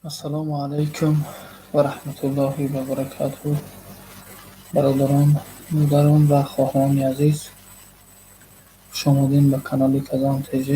Ассалому алайкум ва раҳматуллоҳи ва баракатуҳ. Бародарон, модарон ва хоҳарони азиз, хуш омадед ба канали Казан ТЖ.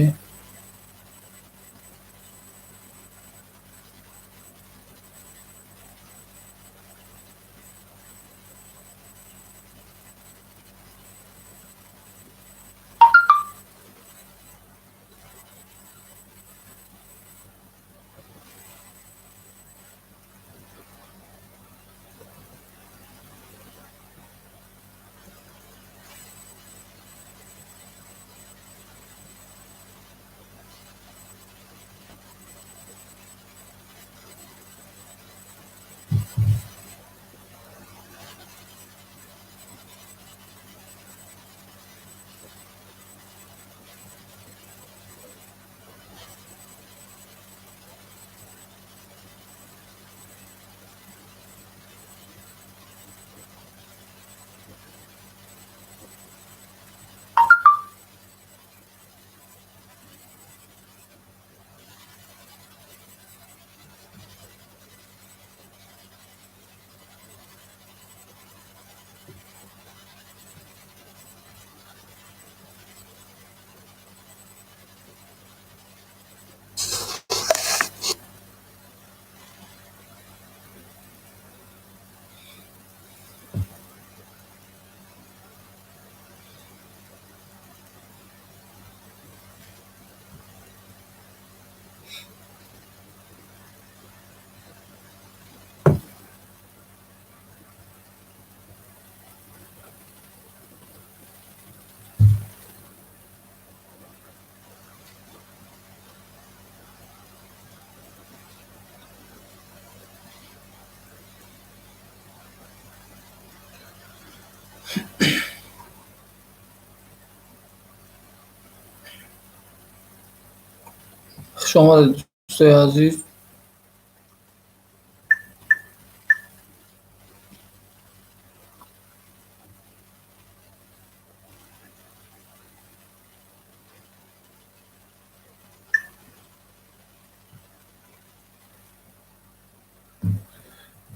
Хуш омадед, дӯстои азиз.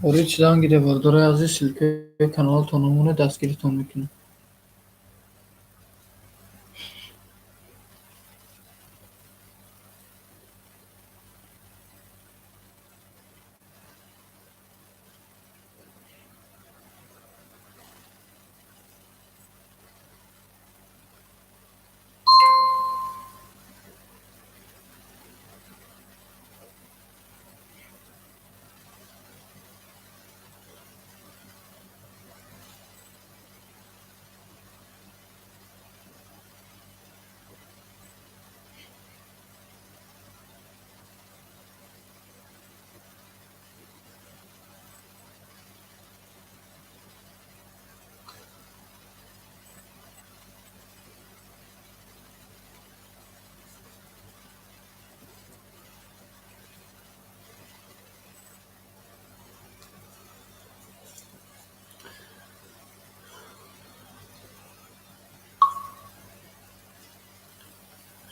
Ворид шудан гиред, бародарои азиз, ссылкаи каналатон омона дастгиритон мекунем.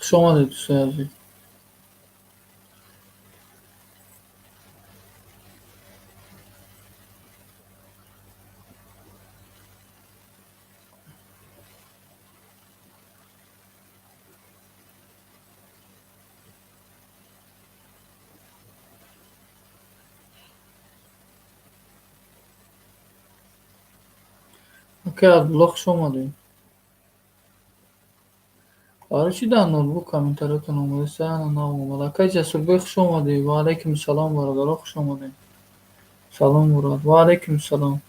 Хуш омадед, дӯстои азиз. Акай Абдулло, хуш омадед. Барои чӣ дар ноутбук комментариятон омада ана наомад? Акай Ҷасурбек, хуш омадед. Ва алайкум салом, бародаро, хуш омадед. Салом, Мурод. Ва алайкум салом.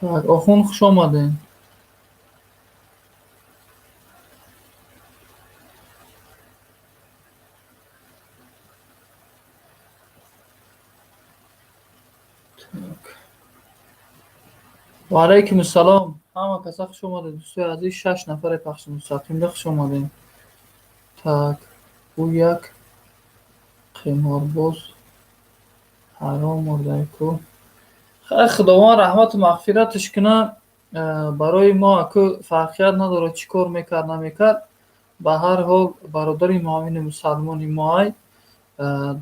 Так, Охун, хуш омадед. Так. Ва алайкум ассалом. Ҳама каса хуш омадед, дӯстои азиз, шаш нафаре пахши мустақимда, хуш омадем. Так, ӯ як қиморбоз ҳаром мурдай ку. Хай, Худованд раҳмату мағфираташ кунад. Барои мо аку фарқият надорад, чӣ кор мекард, намекард. Ба ҳар ҳол бародари муъмини мусалмони мо ай.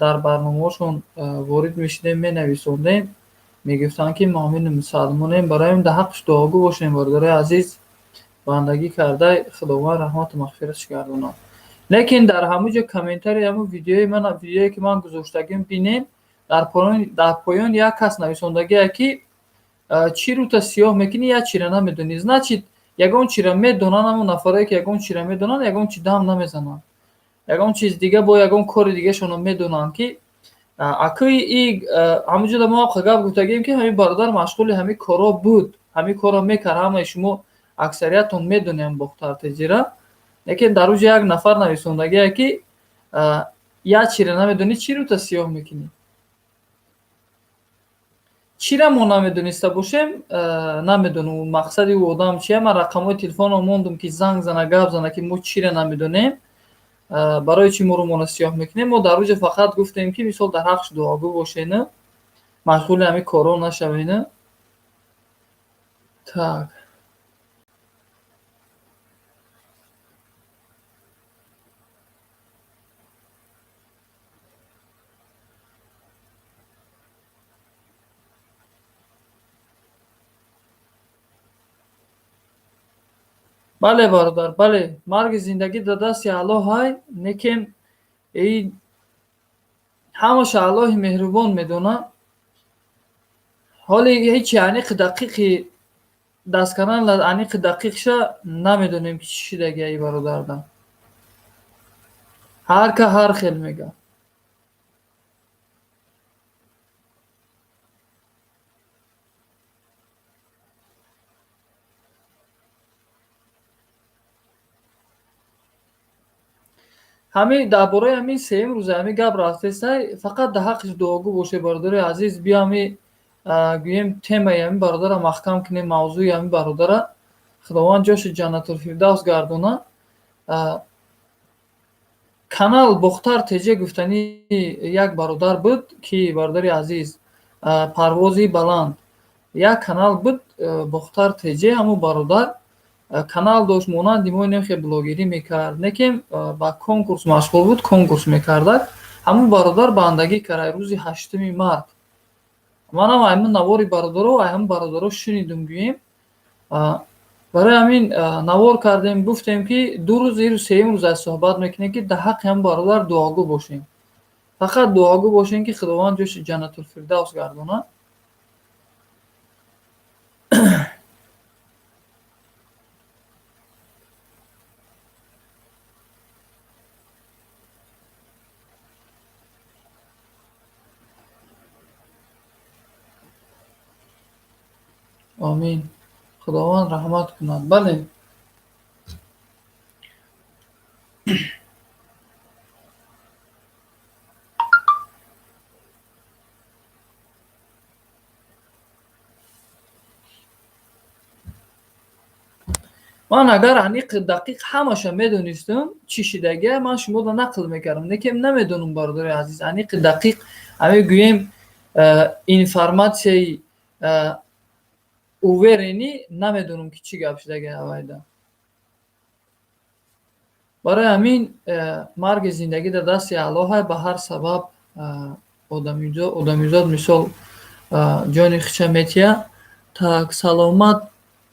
Дар барномаҳошон ворид мешудем, менависондем, мегуфтанд, ки муъмини мусалмонем, барои ҳамин дар ҳаққаш дуогӯ бошем, бародарои азиз. Бандагӣ кардай, Худованд раҳмату мағфираташ гардонад. Лекин дар ҳамун ҷо комментарии ҳамун видеои ман, видеое ки ман гузоштагим, бинем, дар поён як кас нависондагие, ки чӣ рӯта сиёҳ мекунӣ, як чира намедонӣ. Значит, ягон чира медонанд. Ҳамон нафарое ки ягон чира медонанд, ягон чи дам намезананд, ягон чиз дига бо ягон кори дигашонро медонанд, ки акӯи и ҳамун ҷода мо гап гуфтагием, ки ҳамин бародар машғули ҳамин корҳо буд, ҳамин корро мекард. Ҳамаи шумо аксариятон медонем Бохтар Теҷира. Лекин дар уҷа як нафар нависондагие, ки як чира намедонӣ, чӣ рӯта сиёҳ мекунӣ. Чира мо намедониста бошем, намедонам мақсади ӯ одам чия. Ман рақамҳои телефонро мондум, ки занг зана, гап зана, ки мо чира намедонем, барои чӣ мо рӯмона сиёҳ мекунем. Мо дар уҷа фақат гуфтем, ки мисол дар ҳаққаш дуогӯ бошену машғули ҳамин корҳо нашавену. Так, бале, бародар, бале, марги зиндагӣ дар дасти Аллоҳ ҳай, лекин и ҳамаша Аллоҳи меҳрубон медонад. Ҳоли ҳечи аниқи дақиқи даст кардан, аниқи дақиқша намедонем, ки чӣ шидагия и бародарда. Ҳар ка ҳар хел мега. Ҳамин дар бораи ҳамин сеюм рӯза ҳамин гап рафтесай, фақат дар ҳаққиш дуогӯ боше, бародари азиз. Биё, ҳами гӯем, темаи ҳамин бародара маҳкам кунем, мавзӯи ҳамин бародара. Худованд ҷоши Ҷаннатулфирдавс гардонад. Канал Бохтар Теҷе гуфтанӣ як бародар буд, ки бародари азиз, парвози баланд, як канал буд, Бохтар Теҷе. Ҳамун бародар канал дошт, монанди мо инем блогерӣ мекард, лекин ба конкурс машғул буд, конкурс мекардак. Ҳамун бародар бандагӣ кард рӯзи 8-уми март. Манам ҳамин навори бародаро, ҳамин бародаро шунидум, гӯем, барои ҳамин навор кардем, гуфтем, ки 2 рӯз, ирӯз сеюм рӯз аз суҳбат мекунем, ки дар ҳаққи ҳамин бародар дуогӯ бошем, фақат дуогӯ бошем, ки Худованд ҷоши Ҷаннатулфирдавс гардонад. Омин, Худованд раҳмат кунад, бале. Ман агар аниқи дақиқ ҳамаша медонистам, чӣ шидагия, ман шуморо нақл мекардам, лекин намедонам, бародари азиз, аниқи дақиқ ҳамин гӯем, информатсияи уверенный намедонам, ки чӣ гап шидагия авайда. Барои ҳамин марги зиндагӣ дар дасти Аллоҳ. Ба ҳар сабаб одамизод мисол ҷони хича метиҳад. Так, саломат,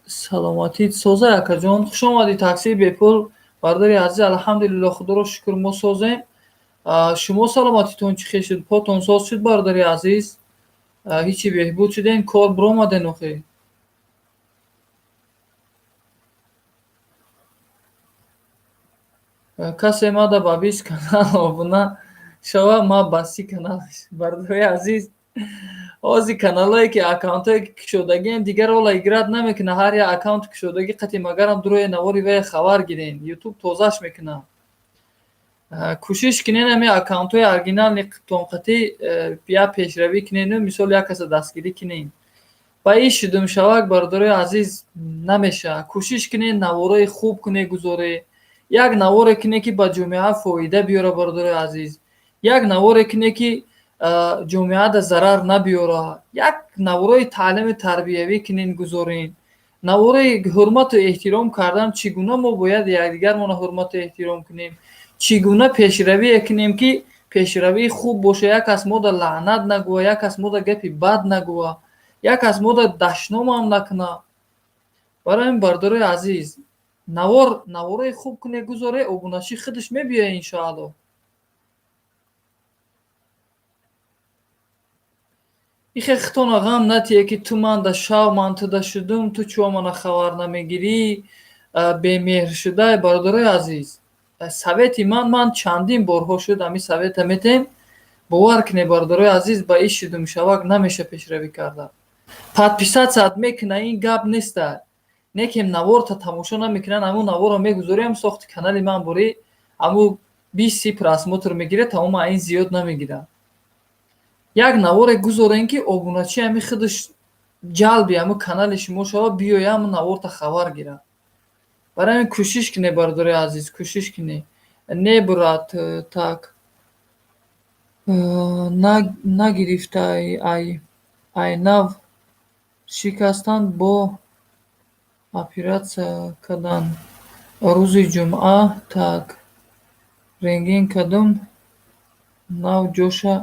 саломатит соза, акаҷон, хуш омадӣ. Таксии бепул, бародари азиз, алҳамдулилло, Худоро шукр, мо созем. Шумо саломатитон чӣ хел шуд? Потон соз шуд, бародари азиз? Ҳичи беҳбуд шуден? Кор биромаден охӣ? Касе мада ба 20 канал обуна шава, ма ба 30 канал. Бародари азиз, ҳозир каналое ки, аккаунтое ки кушодагием, дигар ола играть намекунад. Ҳар як аккаунти кушодагӣ қати магарам дурои навори вая хабар гирен, Ютуб тозаш мекунад. Кӯшиш кунен, ҳамин аккаунтҳои оригинальный тонқатӣ як пешравӣ кунену мисол як каса дастгирӣ кунен. Ба ин шудум шавак, бародарои азиз, намешавад. Кӯшиш кунед, навораи хуб кунед, гузоред. Як наворе кунед, ки ба ҷомеа фоида биёра, бародарои азиз. Як наворе кунед, ки ҷомеада зарар набиёра. Як навораи таълими тарбиявӣ кунед, гузоред. Навораи ҳурмату эҳтиром кардан, чӣ гуна мо бояд якдигармонро ҳурмату эҳтиром кунем, чӣ гуна пешравие кунем, ки пешравии хуб боша, як кас мода лаънат нагӯя, як кас мода гапи бад нагӯя, як кас мода дашномам накуна. Барои ҳамин, бародарои азиз, навор, навораи хуб кунед, гузоред, обуначӣ худаш мебиёяд, иншоаллоҳ. Ихе хитона ғам натие, ки ту манда шав, ман туда шудум, ту чӯ мана хабар намегирӣ, бемеҳр шудай. Бародарои азиз, совети ман чандин борҳо шуд ҳамин совета метем. Бовар кунед, бародарои азиз, ба ин шудум шавак намеша пешравӣ карда. Подписаться мекуна, ин гап неста, некем наворта тамошо намекунанд. Ҳамун наворро мегузорӣ, ҳам сохти канали ман борӣ, ҳамун 20-30 просмотр мегирад, тамома, ин зиёд намегирад. Як наворе гузорем, ки обуначи ҳами худаш ҷалби ҳамун канали шумо шавад, биёя, ҳамун наворта хабар гирад. Барои ҳамин кӯшиш кунед, бародарои азиз, кӯшиш кунед. Не, брат, так нагирифтай, ай нав шикастанд, бо оператсия карданд. Рӯзи ҷумъа так рентген кардум, нав ҷоша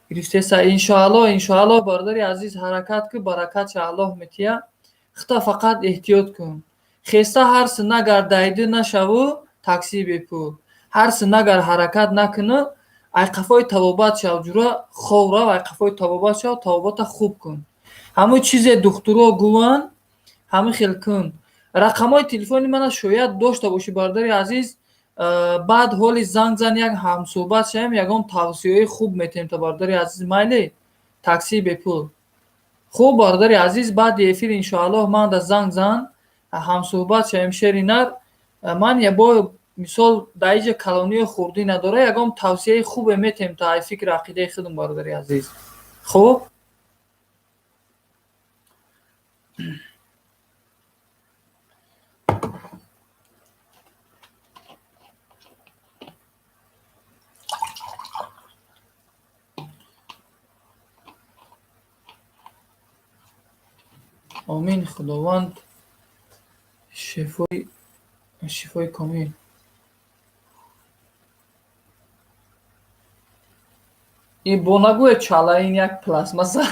гирифтеса. Иншоаллоҳ, иншоаллоҳ, бародари азиз, ҳаракат кун, баракатша Аллоҳ метиҳад. Хита фақат эҳтиёт кун. Хеста ҳарси нагар дайдӣ нашаву таксии бепул. Ҳарси нагар ҳаракат накунӣ, ай қафои табобат шав, ҷура хов рав, ай қафои табобат шав, табобата хуб кун. Ҳамун чизе духтуро гӯянд, ҳамин хел кун. Рақамҳои телефони мана шояд дошта бошӣ, бародари азиз, баъд ҳоли занг зан, як ҳамсӯҳбат шавем, ягон тавсияҳои хуб метиҳем то, бародари азиз, майли, таксии бепул. Хуб, бародари азиз, баъди эфир, иншоаллоҳ, манда занг зан, ҳамсӯҳбат шавем, шери нар. Ман бо мисол дар иҷа калонию хурдӣ надора, ягон тавсияи хубе метиҳем то ай фикру ақидаи худам, бародари азиз. Хуб? Омин, Худованд шифои комил. Ин бо нагӯе чала, ин як пластмасса.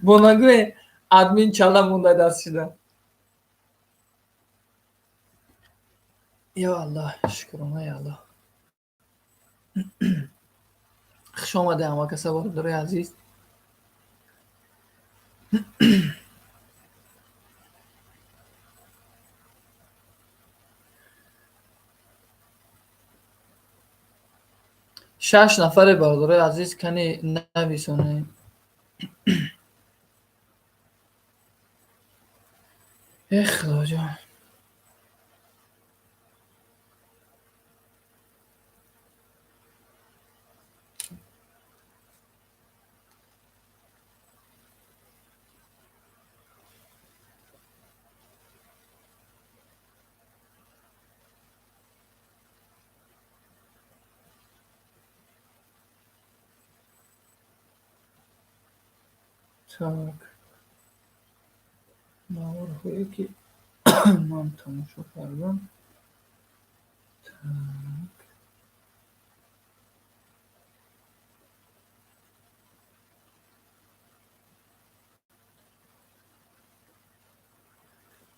Бо нагӯе админ чала монда даст шуда. Ё Аллоҳ, шукрона, ё Аллоҳ. Хуш омадед ҳама каса, бародарои азиз. Шаш нафаре, бародарои азиз, кани нависонед. Эх, Худоҷон. Так. Наворҳое, ки ман тамошо кардам. Так.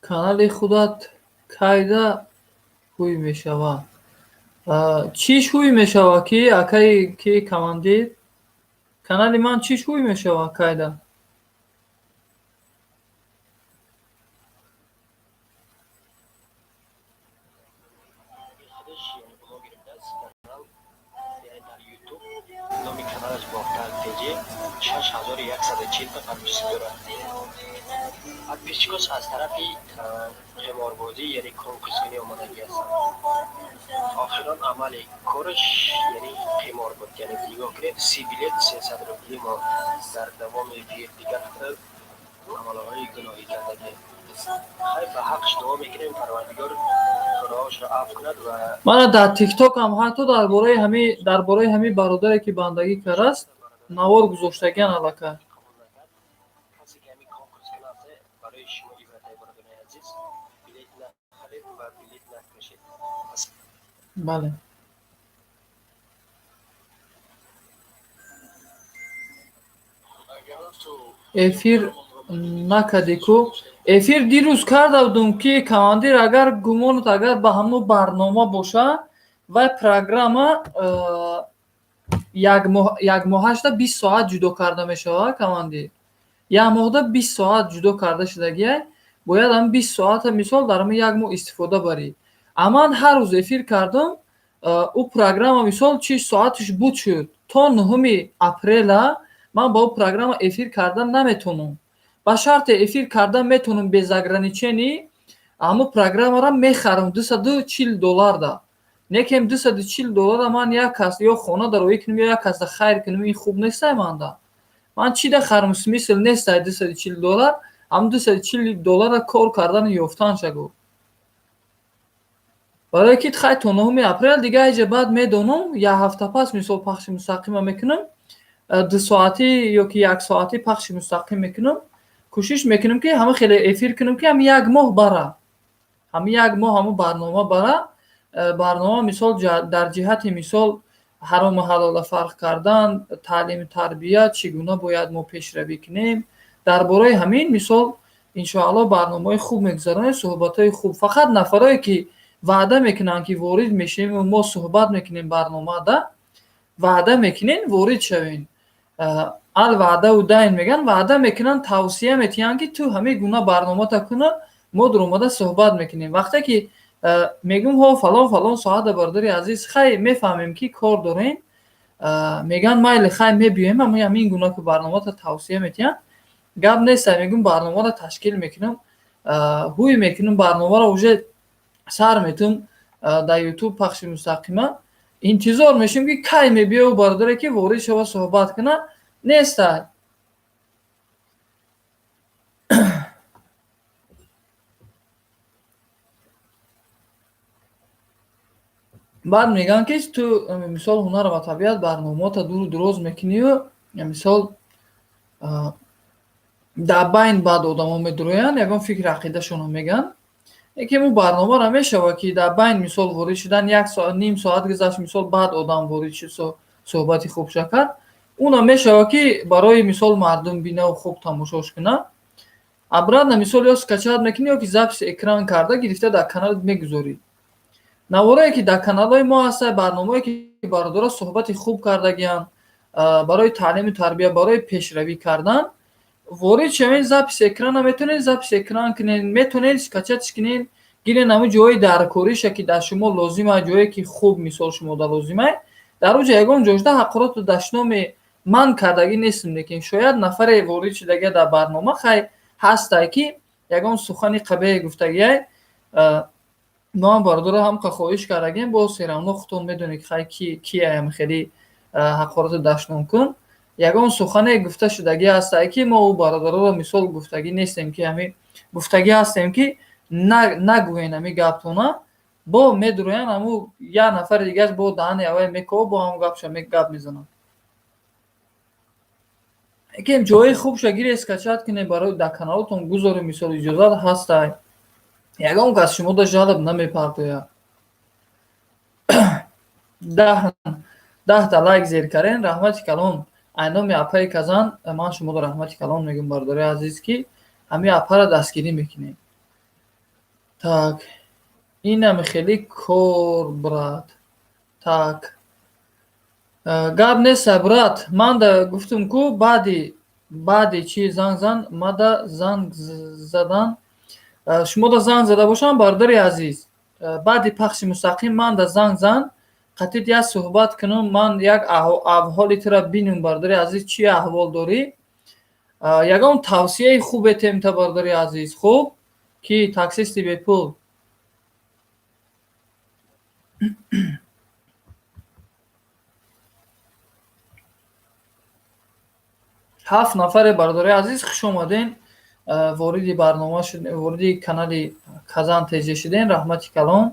Канали худат кайда ҳуй мешавад? Чиш ҳуй мешавад, ки акаи ки командир? Канали ман чиш ҳуй мешавад кайда? Худаш, яъне блогер будааст, канал, яъне дар Ютуб номи каналаш Бохтар ТЖ, 6100 140 та подписчик дорад. Подписчикош аз тарафи қиморбозӣ, яъне конкурскунӣ омадагӣ ҳастанд. Охирон амали кораш, яъне қимор буд. Яъне нигоҳ кунед, 30 билет 300 рубли мо дар давоми эфир дигар амалҳои гуноҳӣ кардагӣ. Хай, ба ҳақш дуо мекунем, Парвардигор гуноҳошро афв кунад ва Мана, дар Тикток ҳам ҳатто дар бораи ҳами бародаре, ки бандагӣ кардааст, навор гузоштагиан аллакай. Қабул накард. Касе ки ҳамин конкурс кунад, барои шумо ибрат, бародарони азиз, билет нахаред ва билет нафурӯшед. Бале. Эфир накардӣ ку? Эфир дирӯз карда будум, ки командир, агар гумонат агар ба ҳамон барнома боша, вай программа якмоҳашда 20 соат ҷудо карда мешавад. Командир, як моҳда 20 соат ҷудо карда шудагиай, бояд ҳамн 20 соата мисол дар ҳамн як моҳ истифода барӣ. А ман ҳар рӯз эфир кардам, ӯ программа мисол чи соаташ буд шуд, то 9-уми апрела ман ба ӯ программа эфир кардан наметавонам. Ба шарте эфир кардан метавонам без ограничений, ҳамун программаро мехарам 240 долларда. Некем 240 доллара ман як кас ё хона дароӣ кунам, ё як касда хайр кунам, ин хуб нестай. Манда ман чӣ да харам? Смысл нестай. 240 доллар, ҳамун 240 доллара кор кардану ёфтан шагу. Барое ки хай, то 9-уми апрел дига айҷа баъд медонам, як ҳафта пас мисол пахши мустақима мекунам, 2 соатӣ ё ки 1 соатӣ пахши мустақим мекунам. Кӯшиш мекунам, ки ҳама хеле эфир кунам, ки ҳами як моҳ бара, ҳами як моҳ ҳамун барнома бара. Барнома мисол дар ҷиҳати мисол ҳарому ҳалола фарқ кардан, таълиму тарбия, чӣ гуна бояд мо пешравӣ кунем, дар бораи ҳамин мисол иншоалло барномаҳои хуб мегузаронем, суҳбатҳои хуб. Фақат нафарое, ки ваъда мекунанд, ки ворид мешавем, мо суҳбат мекунем барномада, ваъда мекунен, ворид шавем. Ал ваъдау дайн мегӯянд, ваъда мекунанд, тавсия метиҳанд, ки ту ҳамин гуна барномата куна, мо дуромада суҳбат мекунем. Вақте ки мегӯм, ҳо, фалон фалон соата, бародари азиз, хай, мефаҳмем, ки кор дорем, мегӯянд, майли, хай, мебиёем, ҳамин гуна ки барномата тавсия метиҳанд, гап нест, мегӯм, барномаро ташкил мекунам, ҳуй мекунам, барномаро уже сар метум, дар Ютуб пахши мустақима интизор мешавем, ки кай мебиёю бародаре, ки ворид шава, суҳбат куна, нестай. Баъд мегӯянд, ки ту мисол ҳунар ва табиат барномаота дуру дуроз мекунию мисол дар байн баъд одамо медуроянд, ягон фикри ақидашонро мегӯянд. Яке мо барномаро мешавад, ки дар байн мисол ворид шудан, як соат, ним соат гузашт, мисол баъд одам ворид шуд, суҳбати хубша кард, уна мешавад, ки барои мисол мардум бинаву хуб тамошош кунад. Обратно мисол ё скачать мекунӣ, ё ки запись экран карда гирифта дар каналат мегузорӣ. Наворое, ки дар каналҳои мо ҳастад, барномаое, ки бародаро суҳбати хуб кардагианд барои таълиму тарбия, барои пешравӣ кардан, ворид шавед, запись экрана метавонед запись экран кунед, метавонед скачатьш кунед, гирен ҳамун ҷои даркориша, ки дар шумо лозима, ҷое ки хуб мисол шумо да лозима. Дар он ҷо ягон ҷошда ҳақороту дашноми ман кардагӣ нестам, лекин шояд нафаре ворид шудагия дар барнома, хай, ҳастай, ки ягон сухани қабеҳе гуфтагиай. Мо ҳам бародаро ҳамқа хоҳиш кардагем, боз серавно худтон медонед, хай, ки кияям хеле ҳақорату дашномкун, ягон сухане гуфта шудагӣ ҳастай, ки мо ӯ бародароро мисол гуфтагӣ нестем, ки ҳамин гуфтагӣ ҳастем, ки нагӯен ҳамин гаптона. Бо медуроянд, ҳамун як нафари дигааш бо даҳани аввай мекова, бо ҳамун гапша гап мезанад. Якем ҷои хубша гире, скачать кунед, барои дар каналотон гузоред, мисол иҷозат ҳастай, ягон кас шумода жалоб намепартояд. 10-та лайк зер карен. Раҳмати калон айноми апаи Казан. Ман шуморо раҳмати калон мегӯям, бародари азиз, ки ҳамин апаро дастгирӣ мекунем. Так, инам хеле кор, брат. Так, гап неста, брат. Ман да гуфтум ку, баъди чи занг зан, мада занг задан. Шумода занг зада бошам, бародари азиз, баъди пахши мустақим ман да занг зан, қатъи як суҳбат кунам, ман як аҳволи тура бинам, бародари азиз, чӣ аҳвол дорӣ. Ягон тавсияи хубе темта, бародари азиз, хуб ки таксисти бепул. Ҳафт нафаре, бародари азиз, хуш омаден, вориди барнома шуд, вориди канали Казан ТЖ шуден, раҳмати калон.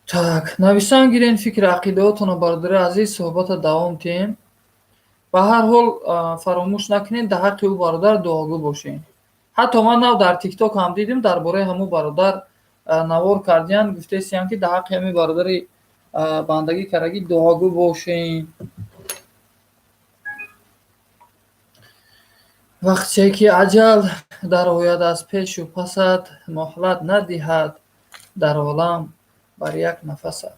Так, нависан гирен фикри ақидаотонро, бародари азиз, суҳбата давом диҳем. Ба ҳар ҳол, фаромӯш накунед, дар ҳаққи ӯ бародар дуогӯ бошед. Ҳатто ман нав дар Тикток ҳам дидим, дар бораи ҳамун бародар навор кардиянд, гуфтесиянд, ки дар ҳаққи ҳамин бародари бандагӣ кардагӣ дуогӯ бошед. Вақте ки аҷал дарояд аз пешу пасат, муҳлат надиҳад дар олам бар як нафасат.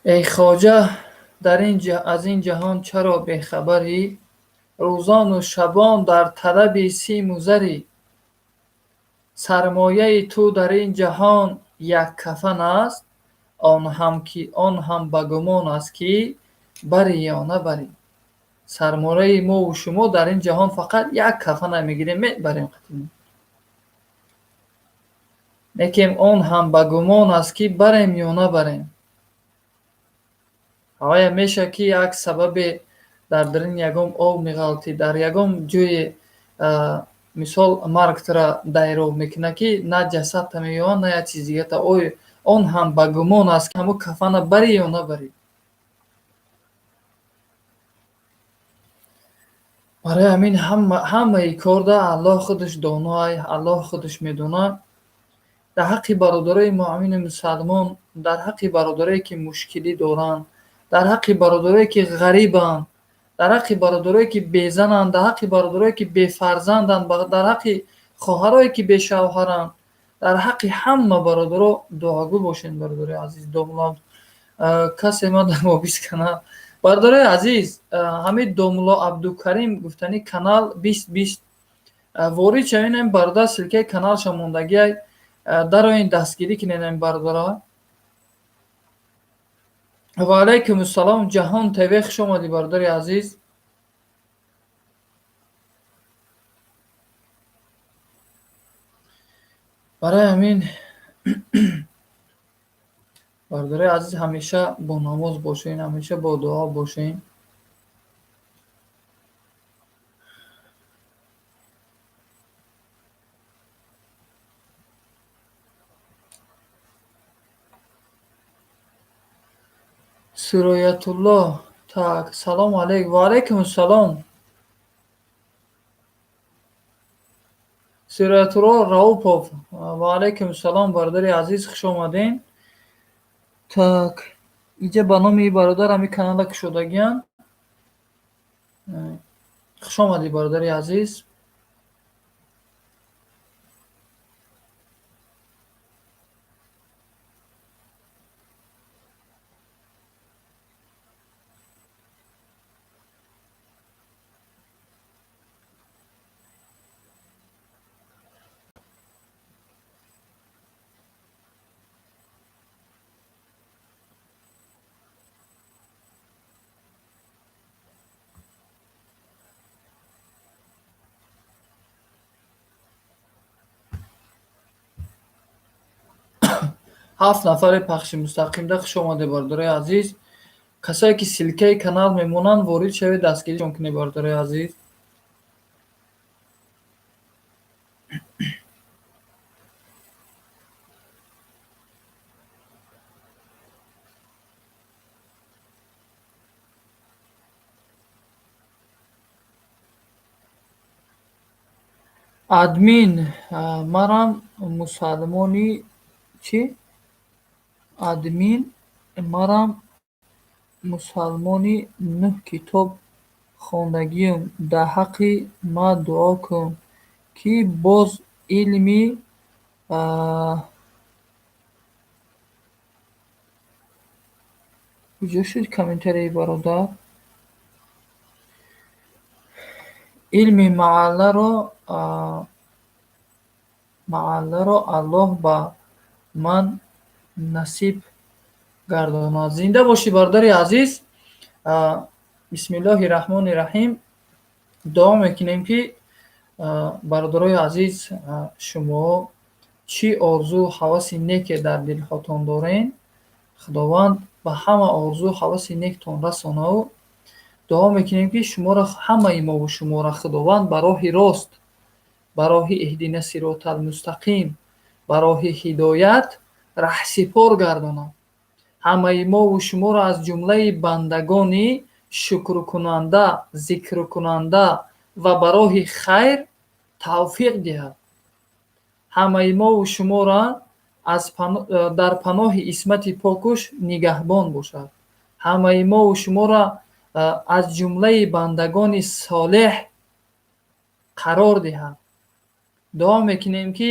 Эй хоҷа, аз ин ҷаҳон чаро бехабарӣ? Рӯзону шабон дар талаби симу зарӣ. Сармояи ту дар ин ҷаҳон як кафан аст, он ҳам ба гумон аст, ки барӣ ё набарӣ. Сармояи мову шумо дар ин ҷаҳон фақат як кафана мегирем, мебарем қатимон. Лекин он ҳам ба гумон аст, ки барем ё набарем. Оя мешавад, ки як сабабе дар даруни ягон об меғалтӣ, дар ягон ҷое, мисол, марг тура дайроб мекунад, ки на ҷасадта меёвад, на як чиз дигата. Ой, он ҳам ба гумон аст, ки ҳамун кафана барӣ ё набарӣ. Барои ҳамин ҳамаи корда Аллоҳ худаш доноай, Аллоҳ худаш медонад. Дар ҳаққи бародарои муъмини мусалмон, дар ҳаққи бародарое, ки мушкилӣ доранд, дар ҳаққи бародарое, ки ғарибанд, дар ҳаққи бародарое, ки безананд, дар ҳаққи бародарое, ки бефарзанданд, дар ҳаққи хоҳарое, ки бешавҳаранд, дар ҳаққи ҳама бародаро дуогӯ бошед, бародарои азиз. Домулло, касе ма дар мобис канал. Бародарои азиз, ҳамин Домулло Абдукарим гуфтани канал 2020 ворид шавед, ин бародар ссылка и каналша мондагиай, дароин, дастгирӣ кунед ин бародаро. Ва алайкум ассалом, Ҷаҳон ТВ, хуш омадӣ, бародари азиз. Барои ҳамин, бародарои азиз, ҳамеша бо намоз бошед, ҳамеша бо дуо бошед. Суроятулло, так, салом алейк, ва алайкум ассалом. Суроятулло Раупов, ва алайкум ассалом, бародари азиз, хуш омадед. Так, инҷа ба номи ин бародар ҳамин канала кушодагиянд. Хуш омадӣ, бародари азиз. Ҳафт нафаре пахши мустақимда, хуш омадед, бародарои азиз. Касое, ки ссылка и канал мемонанд, ворид шавед, дастгиришон кунед, бародарои азиз. Админ, марам мусалмони чӣ? Админ, марам мусалмони нӯҳ китоб хондагиюм, дар ҳаққи ма дуо кун, ки боз илми куҷо шуд комментарияи бародар? Илми маъалларо Аллоҳ ба ман насиб гардонад. Зинда бошӣ, бародари азиз. Бисмиллоҳи раҳмони раҳим. Дуо мекунем, ки бародарои азиз, шумо чӣ орзу ҳаваси неке дар дилҳотон дорен, Худованд ба ҳама орзу ҳаваси нектон расонаву дуо мекунем, ки шуморо, ҳамаи мову шуморо Худованд ба роҳи рост, ба роҳи иҳдина сиротал мустақим, ба роҳи ҳидоят раҳсипор гардонад. Ҳамаи мову шуморо аз ҷумлаи бандагони шукркунанда, зикркунанда ва ба роҳи хайр тавфиқ диҳад. Ҳамаи мову шуморо дар паноҳи исмати покуш нигаҳбон бошад. Ҳамаи мову шуморо аз ҷумлаи бандагони солеҳ қарор диҳад. Дуо мекунем, ки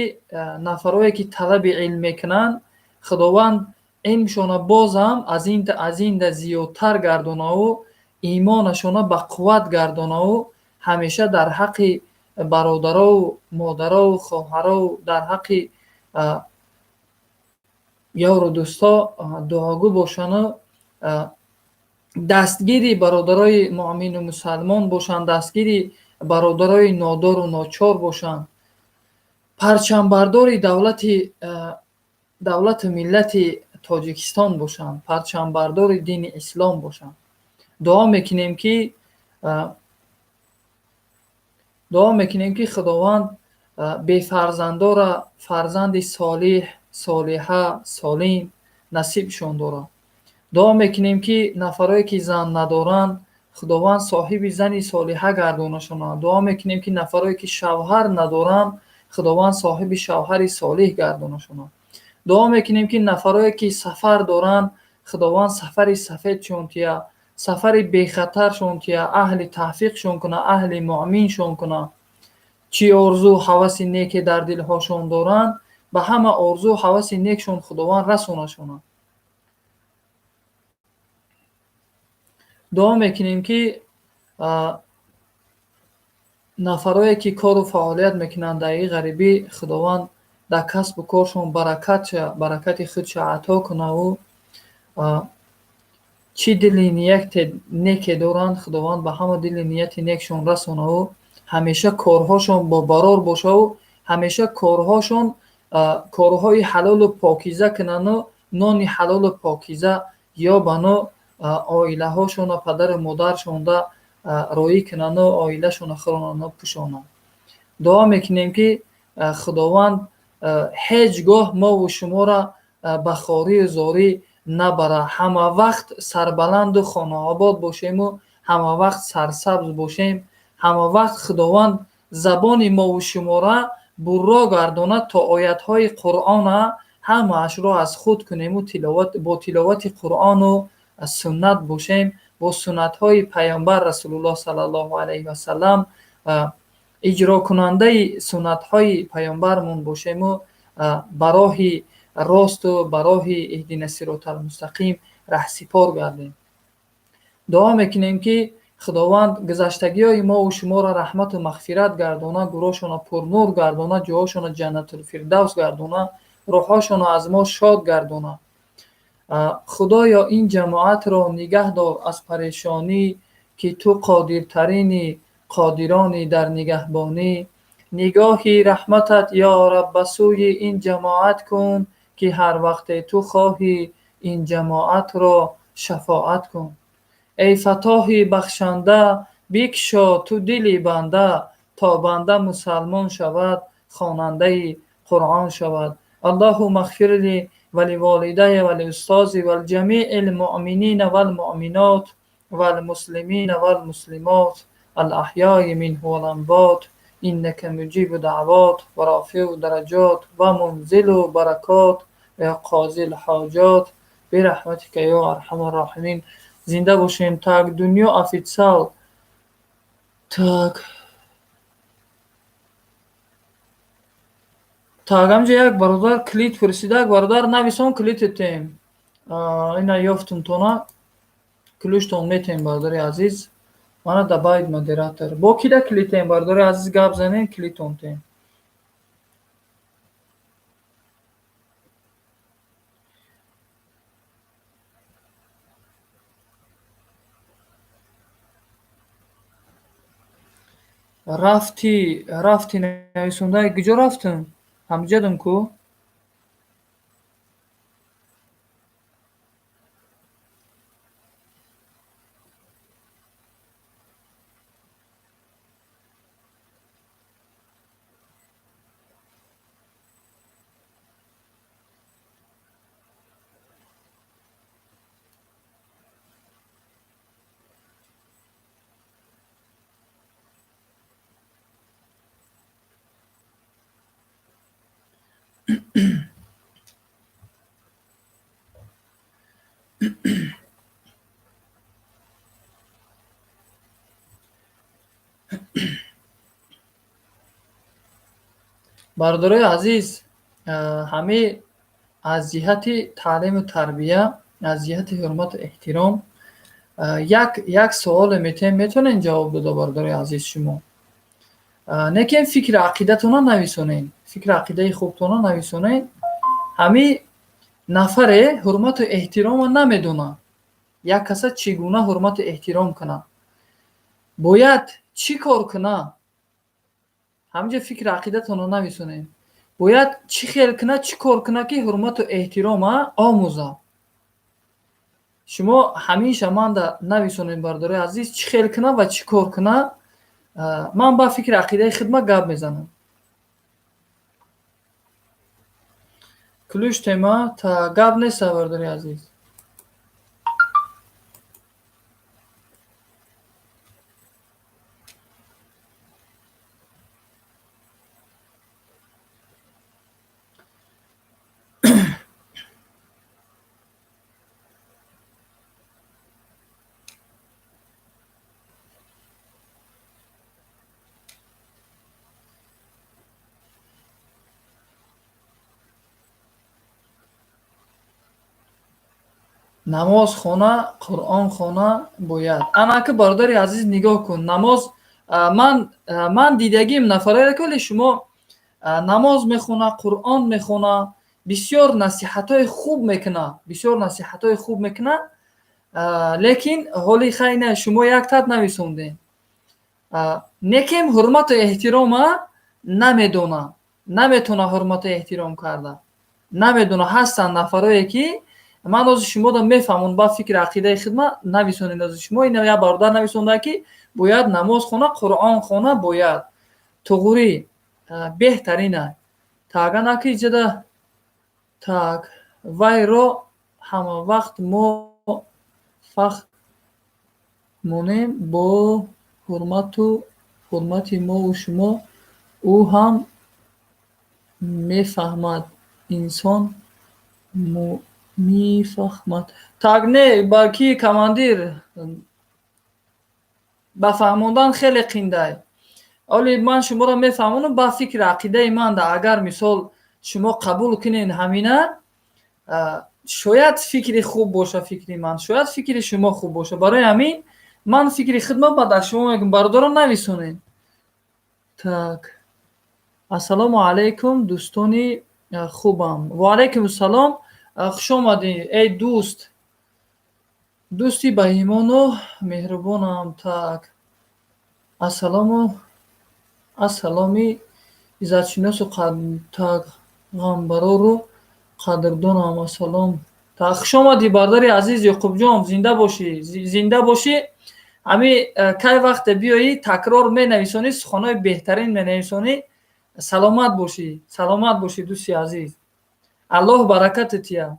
нафарое ки талаби илм мекунанд, Худованд илмшона бозам аз инда зиёдтар гардонаву имонашона ба қувват гардонаву ҳамеша дар ҳаққи бародарову модарову хоҳарову дар ҳаққи ёру дӯсто дуогӯ бошану дастгири бародарои муъмину мусалмон бошанд, дастгири бародарои нодору ночор бошанд, парчамбардори давлату миллати Тоҷикистон бошанд, парчамбардори дини ислом бошанд. Дуо мекунем, ки Худованд бефарзандора фарзанди солиҳ, солиҳа, солим насибшон дорад. Дуо мекунем, ки нафарое ки зан надоранд, Худованд соҳиби зани солиҳа гардонашонад. Дуо мекунем, ки нафарое ки шавҳар надоранд, Худованд соҳиби шавҳари солиҳ гардонашонад. Дуо мекунем, ки нафарое ки сафар доранд, Худованд сафари сафедшон тия, сафари бехатаршон тия, аҳли тавфиқшон кунад, аҳли муъминшон кунад. Чӣ орзу ҳаваси неке дар дилҳошон доранд, ба ҳама орзу ҳаваси некшон Худованд расонашонад. Дуо мекунем, ки нафарое ки кору фаъолият мекунанд дар ин ғарибӣ, Худованд дар касбу коршон баракати худша ато кунаву чӣ дили нияте неке доранд, Худованд ба ҳама дили нияти некшон расонаву ҳамеша корҳошон бобарор бошаву ҳамеша корҳошон корҳои ҳалолу покиза кунану нони ҳалолу покиза ёбану оилаҳошона, падару модаршонда роӣ кунану оилашона хӯронану пӯшонанд. Дуо мекунем, ки Худованд ҳеҷ гоҳ мову шуморо ба хорию зорӣ набара, ҳама вақт сарбаланду хонаобод бошему ҳама вақт сарсабз бошем, ҳама вақт Худованд забони мову шуморо бурро гардонад, то оятҳои Қуръона ҳамаашро аз худ кунему бо тиловати Қуръону суннат бошем, бо суннатҳои Паёмбар Расулуллоҳ саллаллоҳу алайҳи васаллам, иҷрокунандаи суннатҳои Паёмбармон бошему ба роҳи росту ба роҳи иҳдина сироталмустақим раҳсипор гардем. Дуо мекунем, ки Худованд гузаштагиҳои мову шуморо раҳмату мағфират гардона, гурӯҳшона пурнур гардона, ҷоҳошона ҷаннатулфирдавс гардона, рӯҳҳошонро аз мо шод гардона. Худоё, ин ҷамоатро нигаҳ дор аз парешонӣ, ки ту қодиртарини қодирони дар нигаҳбонӣ. Нигоҳи раҳматат, ё Раб, ба сӯи ин ҷамоат кун, ки ҳар вақте ту хоҳӣ, ин ҷамоатро шафоат кун. Эй Фаттоҳи бахшанда, бикшо ту дили банда, то банда мусалмон шавад, хонандаи Қуръон шавад. Аллоҳумма ғфир ли ва ливолидайя ва лиустозӣ ва лиҷамиил муъминина валмуъминот валмуслимина валмуслимот алаҳёи минҳу валамвот, иннака муҷибу даъвот ва рофиу дараҷот ва мунзилу баракот ва қозил ҳоҷот бираҳматика ё арҳамар роҳимин. Зинда бошем. Так, Дунё Официал. Так, ҳамҷа як бародар калид пурсида. Як бародар нависон, калид тем. Ина ёфтум тона, ключтон метем, бародари азиз. Мана добавить модератор. Бо кида калид тем, бародари азиз? Гап занем, калидтон тем. Рафтӣ, рафтӣ нависонда, куҷо рафтам? Ҳамҷадам ку? Бародарои азиз, ҳамаи аз ҷиҳати таълиму тарбия, аз ҷиҳати ҳурмату эҳтиром як суоле метиҳем, метавонед ҷавоб дода, бародарои азиз, шумо? Не ки фикри ақидатона нависонед, фикри ақидаи хубтона нависонед. Ҳамин нафаре ҳурмату эҳтирома намедонад, як каса чӣ гуна ҳурмату эҳтиром кунад, бояд чӣ кор кунад? Ҳаминҷо фикри ақидатонро нависонед. Бояд чӣ хел кунад, чӣ кор кунад, ки ҳурмату эҳтирома омӯзад? Шумо ҳамеша манда нависонед, бародарои азиз, чӣ хел кунад ва чӣ кор кунад. Ман ба фикри ақидаи хидмат гап мезанам. Ключ тема та гап неста, бародари азиз. Намоз хона, Қуръон хона бояд. Ана ки, бародари азиз, нигоҳ кун, намоз ман дидагим нафареро, ки вале шумо намоз мехона, Қуръон мехона, бисёр насиҳатҳои хуб мекунад, бисёр насиҳатҳои хуб мекунад, лекин ҳоли хайна шумо як тат нависондем. Некем ҳурмату эҳтирома намедона, наметона ҳурмату эҳтиром карда. Намедона. Ҳастанд нафарое ки ман ҳозир шуморо мефаҳмон, ба фикри ақидаи хидмат нависонед. Ҳозир шумо ина як бародар нависонда, ки бояд намоз хона, Қуръон хона бояд. Туғурӣ беҳтарина. Так, ана ки иҷода, так, вайро ҳама вақт мо фахр монем бо ҳурмату ҳурмати мову шумо, ӯ ҳам мефаҳмад, инсон мефаҳмад. Так, не, балки командир ба фаҳмондан хеле қиндай. Оли ман шуморо мефаҳмонам ба фикри ақидаи ман да, агар мисол шумо қабул кунед ҳамина, шояд фикри хуб боша фикри ман, шояд фикри шумо хуб боша. Барои ҳамин ман фикри хидмат ба дар шумо мегӯям, бародарон, нависонед. Так. Ассалому алайкум, дӯстони хубам. Ва алайкум ассалом. Хуш омадӣ, эй дӯст. Дӯсти баимону меҳрубонам. Так. Ассалому ассаломи иззатшиносу так ғамбарору қадрдонам. Ассалом. Так, хуш омадӣ, бародари азиз Ёқубҷон, зинда бошӣ, зинда бошӣ. Ҳами кай вақте биёӣ, такрор менависонӣ, суханҳои беҳтарин менависонӣ. Саломат бошӣ, саломат бошӣ, дӯсти азиз. Аллоҳ баракате тия.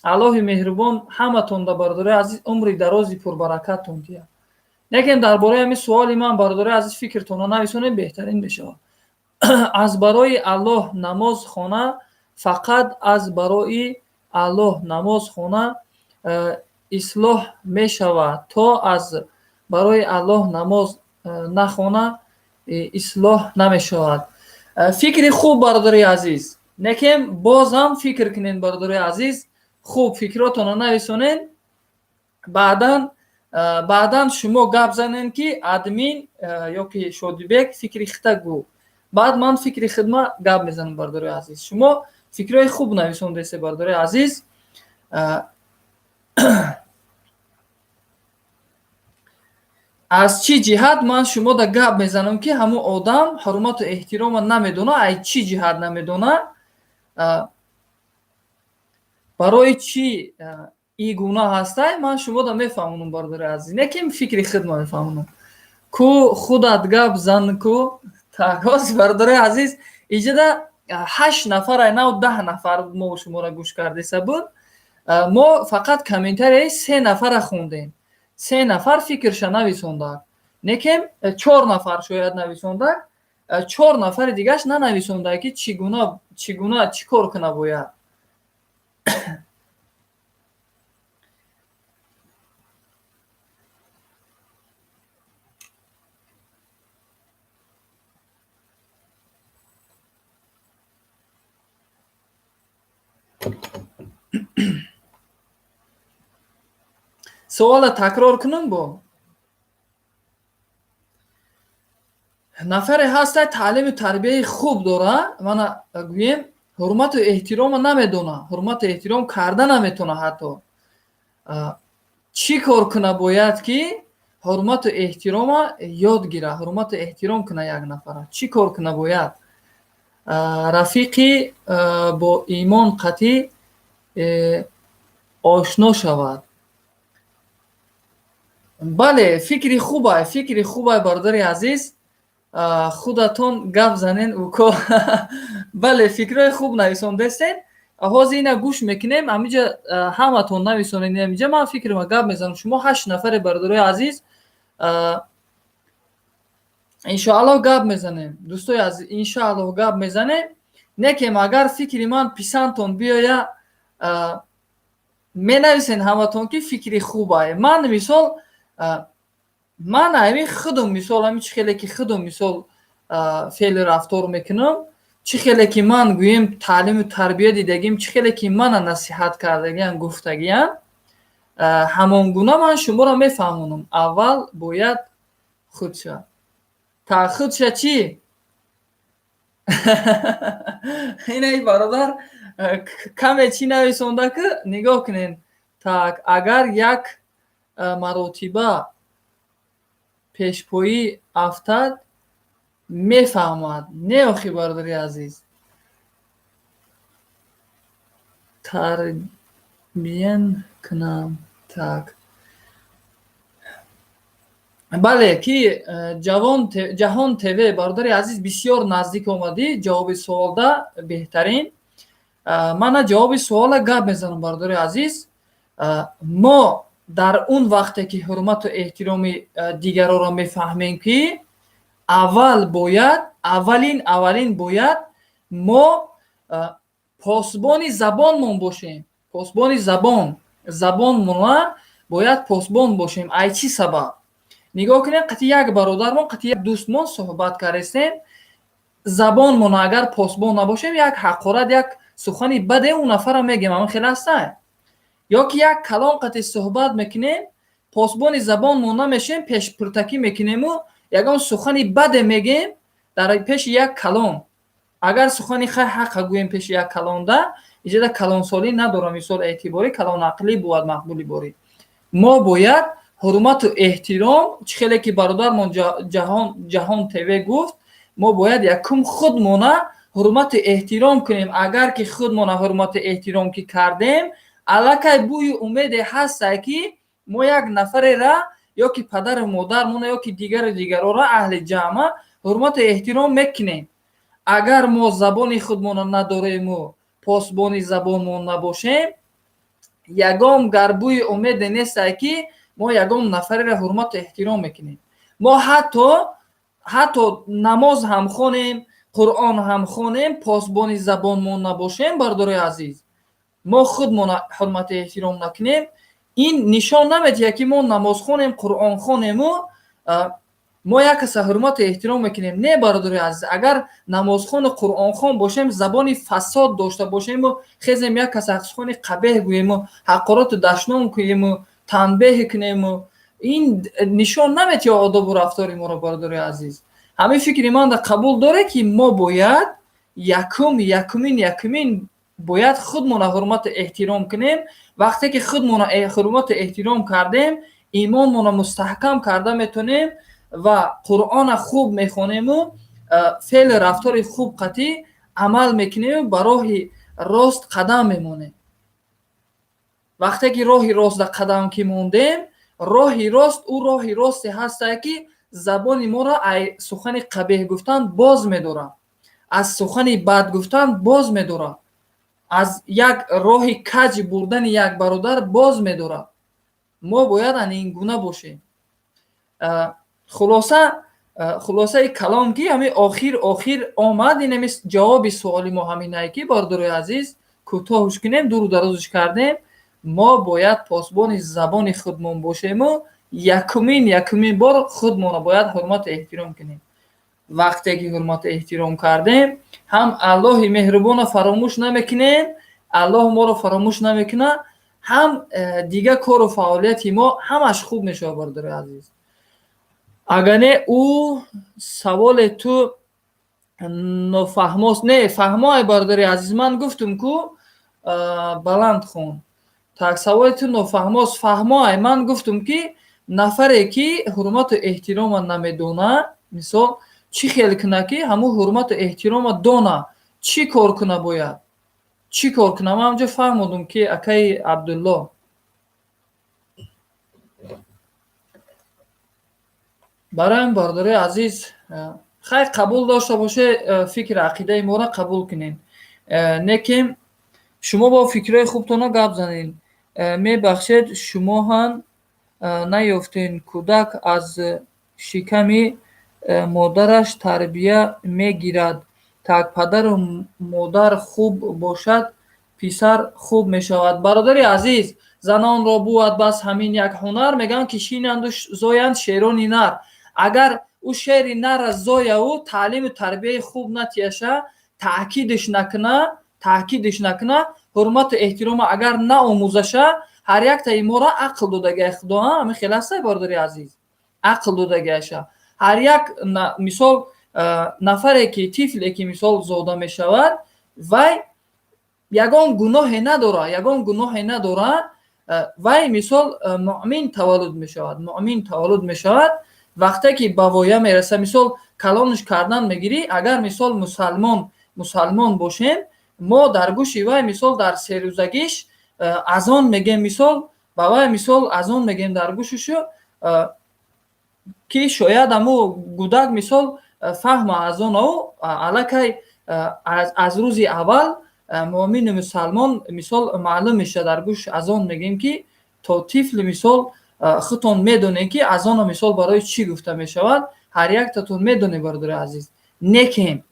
Аллоҳи меҳрубон ҳаматонда, бародарои азиз, умри дарози пурбаракаттон тия. Лекин дар бораи ҳамин суоли ман, бародарои азиз, фикртонро нависонед, беҳтарин мешавад. Аз барои Аллоҳ намоз хона, фақат аз барои Аллоҳ намоз хона, ислоҳ мешавад, то аз барои Аллоҳ намоз нахона, ислоҳ намешавад. Фикри хуб, бародари азиз. Лекин бозам фикр кунед, бародари азиз, хуб фикротонро нависонед, баъдан шумо гап занед, ки админ ё ки Шодибек фикри хита гӯ. Баъд ман фикри хидмат гап мезанам, бародари азиз. Шумо фикрҳои хуб нависондесе, бародари азиз. Аз чӣ ҷиҳат ман шумода гап мезанам, ки ҳамун одам ҳурмату эҳтирома намедона? Ай чӣ ҷиҳат намедона? Барои чӣ и гуна ҳастай, ман шумода мефаҳмонам, бародари азиз. Не ки фикри худма мефаҳмонам. Ку худат гап зан ку. Так, ҳозир, бародари азиз, иҷода ҳашт нафар, ай нав 10 нафар мо шуморо гӯш кардеса буд. Мо фақат комментарияи се нафара хондем. Се нафар фикрша нависондак. Некем чор нафар шояд нависондак, чор нафари дигаш нанависондак, ки чӣ гуна, чӣ гуна, чӣ кор куна бояд. Суола такрор кунам бо? Нафаре ҳастай, таълиму тарбияи хуб дора, мана гӯем, ҳурмату эҳтирома намедона, ҳурмату эҳтиром карда наметона ҳатто. Чӣ кор куна бояд, ки ҳурмату эҳтирома ёд гира, ҳурмату эҳтиром куна як нафара? Чӣ кор куна бояд? Рафиқи бо имон қатъӣ ошно шавад. Бале, фикри хубай, фикри хубай, бародари азиз. Худатон гап занен, уко. Бале, фикрҳои хуб нависондестен. Ҳозир ина гӯш мекунем, ҳамиҷа ҳаматон нависонед. Ҳамиҷа ман фикрма гап мезанам. Шумо ҳашт нафаре, бародарои азиз, иншоаллоҳ гап мезанем. Дӯстои азиз, иншоаллоҳ гап мезанем. Некем агар фикри ман писандтон биёя, менависен ҳаматон, ки фикри хубае. Ман мисол, ман ҳамин худум мисол, ҳамин чӣ хеле ки худум мисол феълу рафтор мекунам, чӣ хеле ки ман гӯем таълиму тарбия дидагим, чӣ хеле ки мана насиҳат кардагиам, гуфтагиам, ҳамон гуна ман шуморо мефаҳмонам. Аввал бояд худша та худша чӣ? Инаи бародар каме чӣ нависонда, ки нигоҳ кунед. Так, агар як маротиба пешпоӣ афтад, мефаҳмад. Не, охи, бародари азиз, тарбиян кунам. Так, бале, ки ҷавон Ҷаҳон ТВ, бародари азиз, бисёр наздик омадӣ ҷавоби суолда, беҳтарин. Мана ҷавоби суола гап мезанам, бародари азиз. Мо дар он вақте ки ҳурмату эҳтироми дигароро мефаҳмем, ки аввал бояд, аввалин бояд мо посбони забонмон бошем. Посбони забон, забонмона бояд посбон бошем. Ай чӣ сабаб? Нигоҳ кунем, қати як бародармон, қати як дӯстмон суҳбат кардестем. Забонмона агар посбон набошем, як ҳақорат, як сухани баде ӯ нафара мегем, ҳамин хел ҳастай? Ё ки як калом қати суҳбат мекунем, посбони забонмон намешем, пешпуртакӣ мекунему ягон сухани баде мегем дар пеши як калом. Агар сухани хай ҳақа гӯем пеши як калонда, иҷода калонсолӣ надорам, мисол, эътиборӣ, калонақлӣ бувад мақбули борӣ. Мо бояд ҳурмату эҳтиром, чӣ хеле ки бародармон Ҷаҳон ТВ гуфт, мо бояд якум худмона ҳурмату эҳтиром кунем. Агар ки худмона ҳурмату эҳтиром ки кардем, аллакай бӯю умеде ҳастай, ки мо як нафарера ё ки падару модармона, ё ки дигару дигарора, аҳли ҷамъа ҳурмату эҳтиром мекунем. Агар мо забони худмона надорему посбони забонмон набошем, ягон гарбӯи умеде нестай, ки мо ягон нафареро ҳурмату эҳтиром мекунем. Мо ҳатто намоз ҳам хонем, Қуръон ҳам хонем, посбони забонмон набошем, бародарои азиз, мо худмона ҳурмату эҳтиром накунем, ин нишон намедиҳад, ки мо намоз хонем, Қуръон хонему мо як каса ҳурмату эҳтиром мекунем. Не, бародарои азиз, агар намозхону қуръонхон бошем, забони фасод дошта бошему, хезем, як каса сухани қабеҳ гӯему, ҳақороту дашном кунему, танбеҳ кунему, ин нишон намедиҳад одобу рафтори моро. Бародарои азиз, ҳамин фикри манда қабул доре, ки мо бояд якум, якумин бояд худмона ҳурмату эҳтиром кунем. Вақте ки худмона ҳурмату эҳтиром кардем, Имонмонро мустаҳкам карда метонем ва Қуръона хуб мехонему феълу рафтори хуб қатъӣ амал мекунему ба роҳи рост қадам мемонем. Вақте ки роҳи ростда қадам ки мондем, роҳи рост ӯ роҳи росте ҳастае, ки забони моро ай сухани қабеҳ гуфтан боз медорад, аз сухани бад гуфтан боз медорад, аз як роҳи каҷ бурдани як бародар боз медорад. Мо бояд ан ин гуна бошем. Хулоса, хулосаи калом ки ҳамин охир омад, ин ҳами ҷавоби суоли мо ҳаминае, ки, бародарои азиз, кӯтоҳш кунем, дуру дарозш кардем. Мо бояд посбони забони худмон бошему якумин бор худмонро бояд ҳурмату эҳтиром кунем. Вақте ки ҳурмату эҳтиром кардем, ҳам Аллоҳи меҳрубонро фаромӯш намекунем, Аллоҳ моро фаромӯш намекунад, ҳам дигар кору фаъолияти мо ҳамаш хуб мешавад, бародарои азиз. Агар не, ӯ саволе ту нофаҳмост. Не, фаҳмоай, бародари азиз, ман гуфтум ку, баланд хон. Так, саволи ту нофаҳмост, фаҳмоай. Ман гуфтум, ки нафаре ки ҳурмату эҳтирома намедона, мисол, чӣ хел куна, ки ҳамун ҳурмату эҳтирома дона, чӣ кор куна, бояд чӣ кор куна? Ман ҳамҷо фаҳмодум, ки акаи Абдулло. Барои бародарои азиз, хайр, қабул дошта боше, фикри ақидаи моро қабул кунед. Не ки шумо бо фикрҳои хубтона гап занед. Мебахшед, шумо ҳам наёфтен. Кӯдак аз шиками модараш тарбия мегирад. Так, падару модар хуб бошад, писар хуб мешавад. Бародари азиз, занонро бувад бас ҳамин як ҳунар, мегӯянд, ки шинанду зоянд шерони нар. Агар ӯ шери нарра зояу таълиму тарбияи хуб натияша, таъкидш накуна, таъкидш накуна, ҳурмату эҳтирома агар наомӯзаша, ҳар яктаи моро ақл додагиай Худо, ҳамин хел ҳастай, бародари азиз, ақл додагиаша. Ҳар як, мисол, нафаре ки, тифле ки, мисол, зода мешавад, вай ягон гуноҳе надора, ягон гуноҳе надора. Вай, мисол, муъмин таваллуд мешавад, муъмин таваллуд мешавад. Вақте ки ба воя мераса, мисол, калонш кардан мегирӣ, агар, мисол, мусалмон бошем, мо дар гӯши вай, мисол, дар серӯзагиш азон мегем, мисол, ба вай, мисол, азон мегем дар гӯшушу, ки шояд ҳаму гудак, мисол, фаҳма азонау аллакай аз рӯзи аввал муъмину мусалмон, мисол, маълум мешавад. Дар гӯш азон мегем, ки то тифли, мисол, худтон медонед, ки азона, мисол, барои чӣ гуфта мешавад, ҳар яктатон медонед, бародари азиз. Некем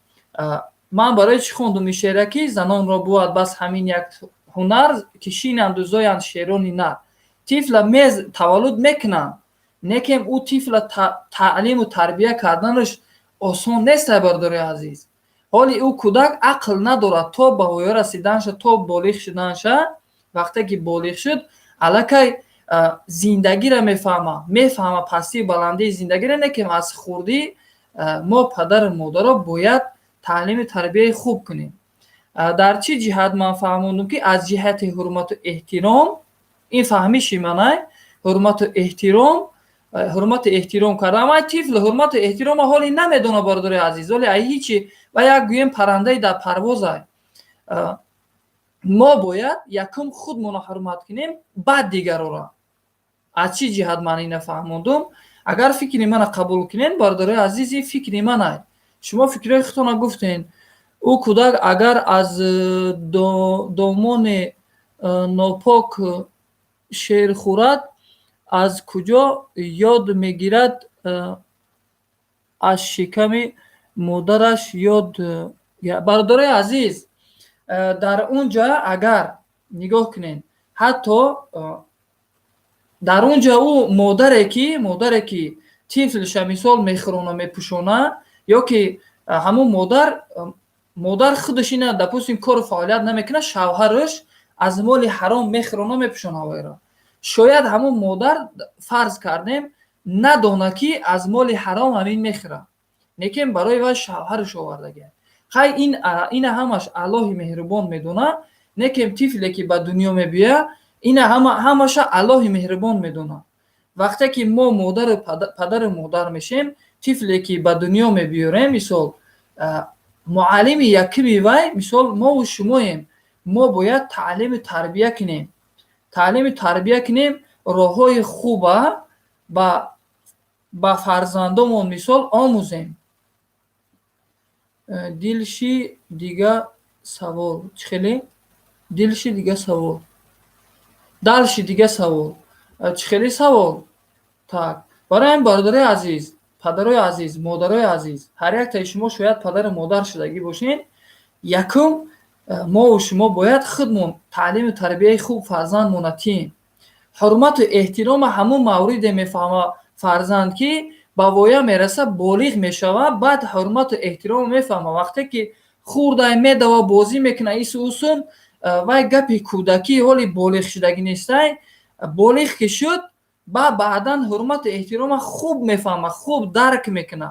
ман барои чӣ хондум ин шеъра, ки занонро бувад бас ҳамин як ҳунар, ки шинанду зоянд шерони нар. Тифла мез таваллуд мекунанд, некем ӯ тифла таълиму тарбия карданаш осон нест, бародари азиз. Ҳоли ӯ кӯдак ақл надорад, то ба воя расиданша, то болиғ шуданша. Вақте ки болиғ шуд, аллакай зиндагиро мефаҳма, мефаҳма пастию баландии зиндагиро. Некем аз хурдӣ мо падару модаро бояд таълиму тарбияи хуб кунем. Дар чӣ ҷиҳат ман фаҳмондум, ки аз ҷиҳати ҳурмату эҳтиром, ин фаҳмиши манай, ҳурмату эҳтиром, ҳурмату эҳтиром кардан. Ай тифл ҳурмату эҳтирома ҳоли намедона, бародари азиз, ҳоли ай ҳичи ва як гӯем паррандаи дар парвозай. Мо бояд якум худмонро ҳурмат кунем, баъд дигарора. Аз чӣ ҷиҳат ман ина фаҳмондум? Агар фикри мана қабул кунед, бародарои азиз, ин фикри манай, шумо фикрҳои худтонро гуфтен. Ӯ кӯдак агар аз домони нопок шер хӯрад, аз куҷо ёд мегирад? Аз шиками модараш ёд. Бародарои азиз, дар он ҷа агар нигоҳ кунед, ҳатто дар он ҷа ӯ модаре ки тифлша, мисол, мехӯрона, мепӯшона, ё ки ҳамун модар худаш ина, допустим, кору фаъолият намекунад, шавҳараш аз моли ҳаром мехӯрона, мепӯшона вайро, шояд ҳамун модар, фарз кардем, надона, ки аз моли ҳаром ҳамин мехӯрад, лекин барои вай шавҳараш овардагиа. Хай, ин ина ҳамаш Аллоҳи меҳрубон медонад. Некем тифле ки ба дунё мебиёяд, ина ҳамаша Аллоҳи меҳрубон медонад. Вақте ки мо модару падару модар мешем, тифле ки ба дунё мебиёрем, мисол, муаллими якуми вай, мисол, мову шумоем. Мо бояд таълиму тарбия кунем, таълиму тарбия кунем, роҳҳои хуба ба фарзандомон, мисол, омӯзем. Дилши дига савол чӣ хеле? Дилши дига савол, дальше дига савол чӣ хеле савол? Так, барои ҳамин, бародарои азиз, падарои азиз, модарои азиз, ҳар яктаи шумо шояд падару модар шудагӣ бошед. Якум, мову шумо бояд худмон таълиму тарбияи хуб фарзандмона тиҳем. Ҳурмату эҳтирома ҳамун мавриде мефаҳма фарзанд, ки ба воя мераса, болиғ мешава, баъд ҳурмату эҳтиромо мефаҳма. Вақте ки хурдай, медава, бозӣ мекуна, ису усун, вай гапи кӯдакӣ, ҳоли болиғ шудагӣ нестай. Болиғ ки шуд, ба баъдан ҳурмату эҳтирома хуб мефаҳма, хуб дарк мекуна.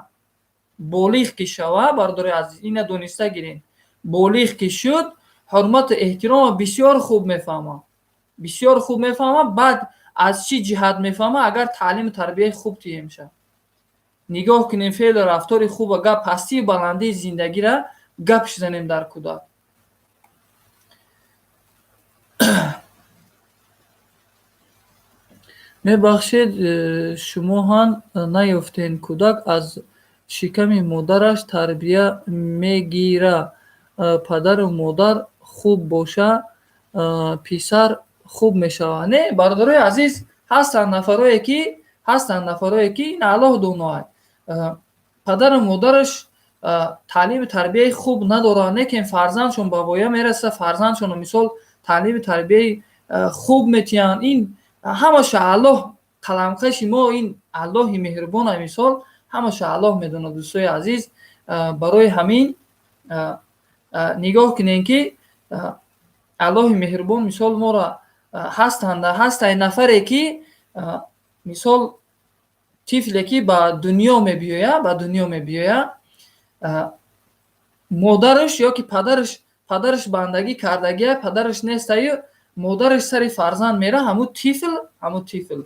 Болиғ ки шава, бародарои азиз, ина дониста гиред, болиғ ки шуд, ҳурмату эҳтирома бисёр хуб мефаҳма, бисёр хуб мефаҳма. Баъд аз чӣ ҷиҳат мефаҳма? Агар таълиму тарбияи хуб тиҳем ша, нигоҳ кунем, феълу рафтори хуба, гап, пастию баландии зиндагира гап занем дар кӯдак. Мебахшед, шумо ҳам наёфтен. Кӯдак аз шиками модараш тарбия мегира. Падару модар хуб боша, писар хуб мешавад. Не, бародарои азиз, ҳастанд нафарое ки, ҳастанд нафарое ки ин Аллоҳ доноай, падару модараш таълиму тарбияи хуб надоранд, лекин фарзандшон ба воя мераса, фарзандшонро, мисол, таълиму тарбияи хуб метиҳанд. Ин ҳамаша Аллоҳ, қаламқаши мо ин Аллоҳи меҳрубона, мисол, ҳамаша Аллоҳ медонад, дӯстои азиз. Барои ҳамин нигоҳ кунем, ки Аллоҳи меҳрубон, мисол, моро ҳастанд, ҳастай нафаре ки, мисол, тифле ки ба дунё мебиёяд, ба дунё мебиёяд, модараш ё ки падараш бандагӣ кардагия, падараш нестаю, модараш сари фарзанд мера, ҳамун тифл, ҳамун тифл,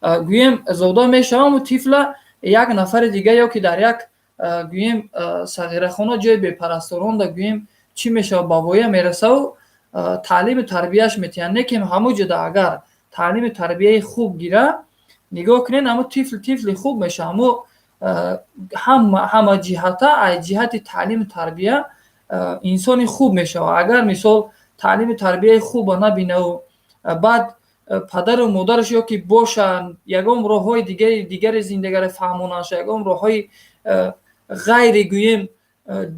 гӯем, зода мешава, ҳамун тифла як нафари дига ё ки дар як, гӯем, сағирахона, ҷои бепарасторонда, гӯем, чӣ мешава, ба воя мерасаву таълиму тарбияш метиҳанд. Лекин ҳамун ҷода агар таълиму тарбияи хуб гира, нигоҳ кунед, ҳамун тифл тифли хуб мешава. Ҳамун ҳама ҷиҳата, аз ҷиҳати таълиму тарбия инсони хуб мешавад. Агар, мисол, таълиму тарбияи хуба набинаву баъд падару модараш ё ки бошанд, ягон роҳҳои дигари зиндагиро фаҳмонандша, ягон роҳҳои ғайри, гӯем,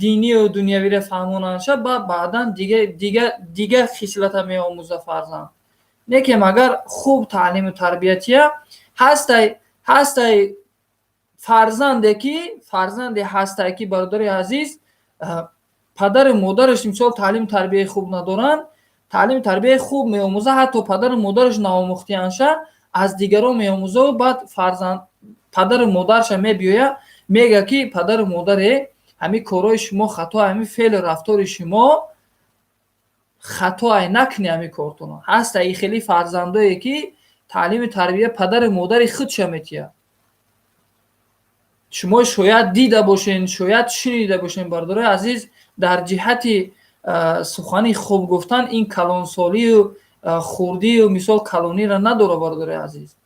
динию дунявиро фаҳмонандша, баъд баъдан дига хислата меомӯза фарзанд. Лекин агар хуб таълиму тарбия тия, ҳастай фарзанде ки, фарзанде ҳастай ки, бародари азиз, падару модараш, мисол, таълиму тарбияи хуб надоранд, таълиму тарбияи хуб меомӯза. Ҳатто падару модараш наомӯхтианша, аз дигарон меомӯзаву баъд фарзанд падару модарша мебиёяд, мега ки: «Падару модаре, ҳамин корҳои шумо хато, ҳамин феълу рафтори шумо хатоай, накунед ҳамин кортонро». Ҳаста и хели фарзандое ки таълиму тарбия падару модари худша метиҳад. Шумо шояд дида бошед, шояд шунида бошед, бародарои азиз. Дар ҷиҳати сухани хуб гуфтан ин калонсолию хурдию, мисол, калониро надорад, бародарои азиз.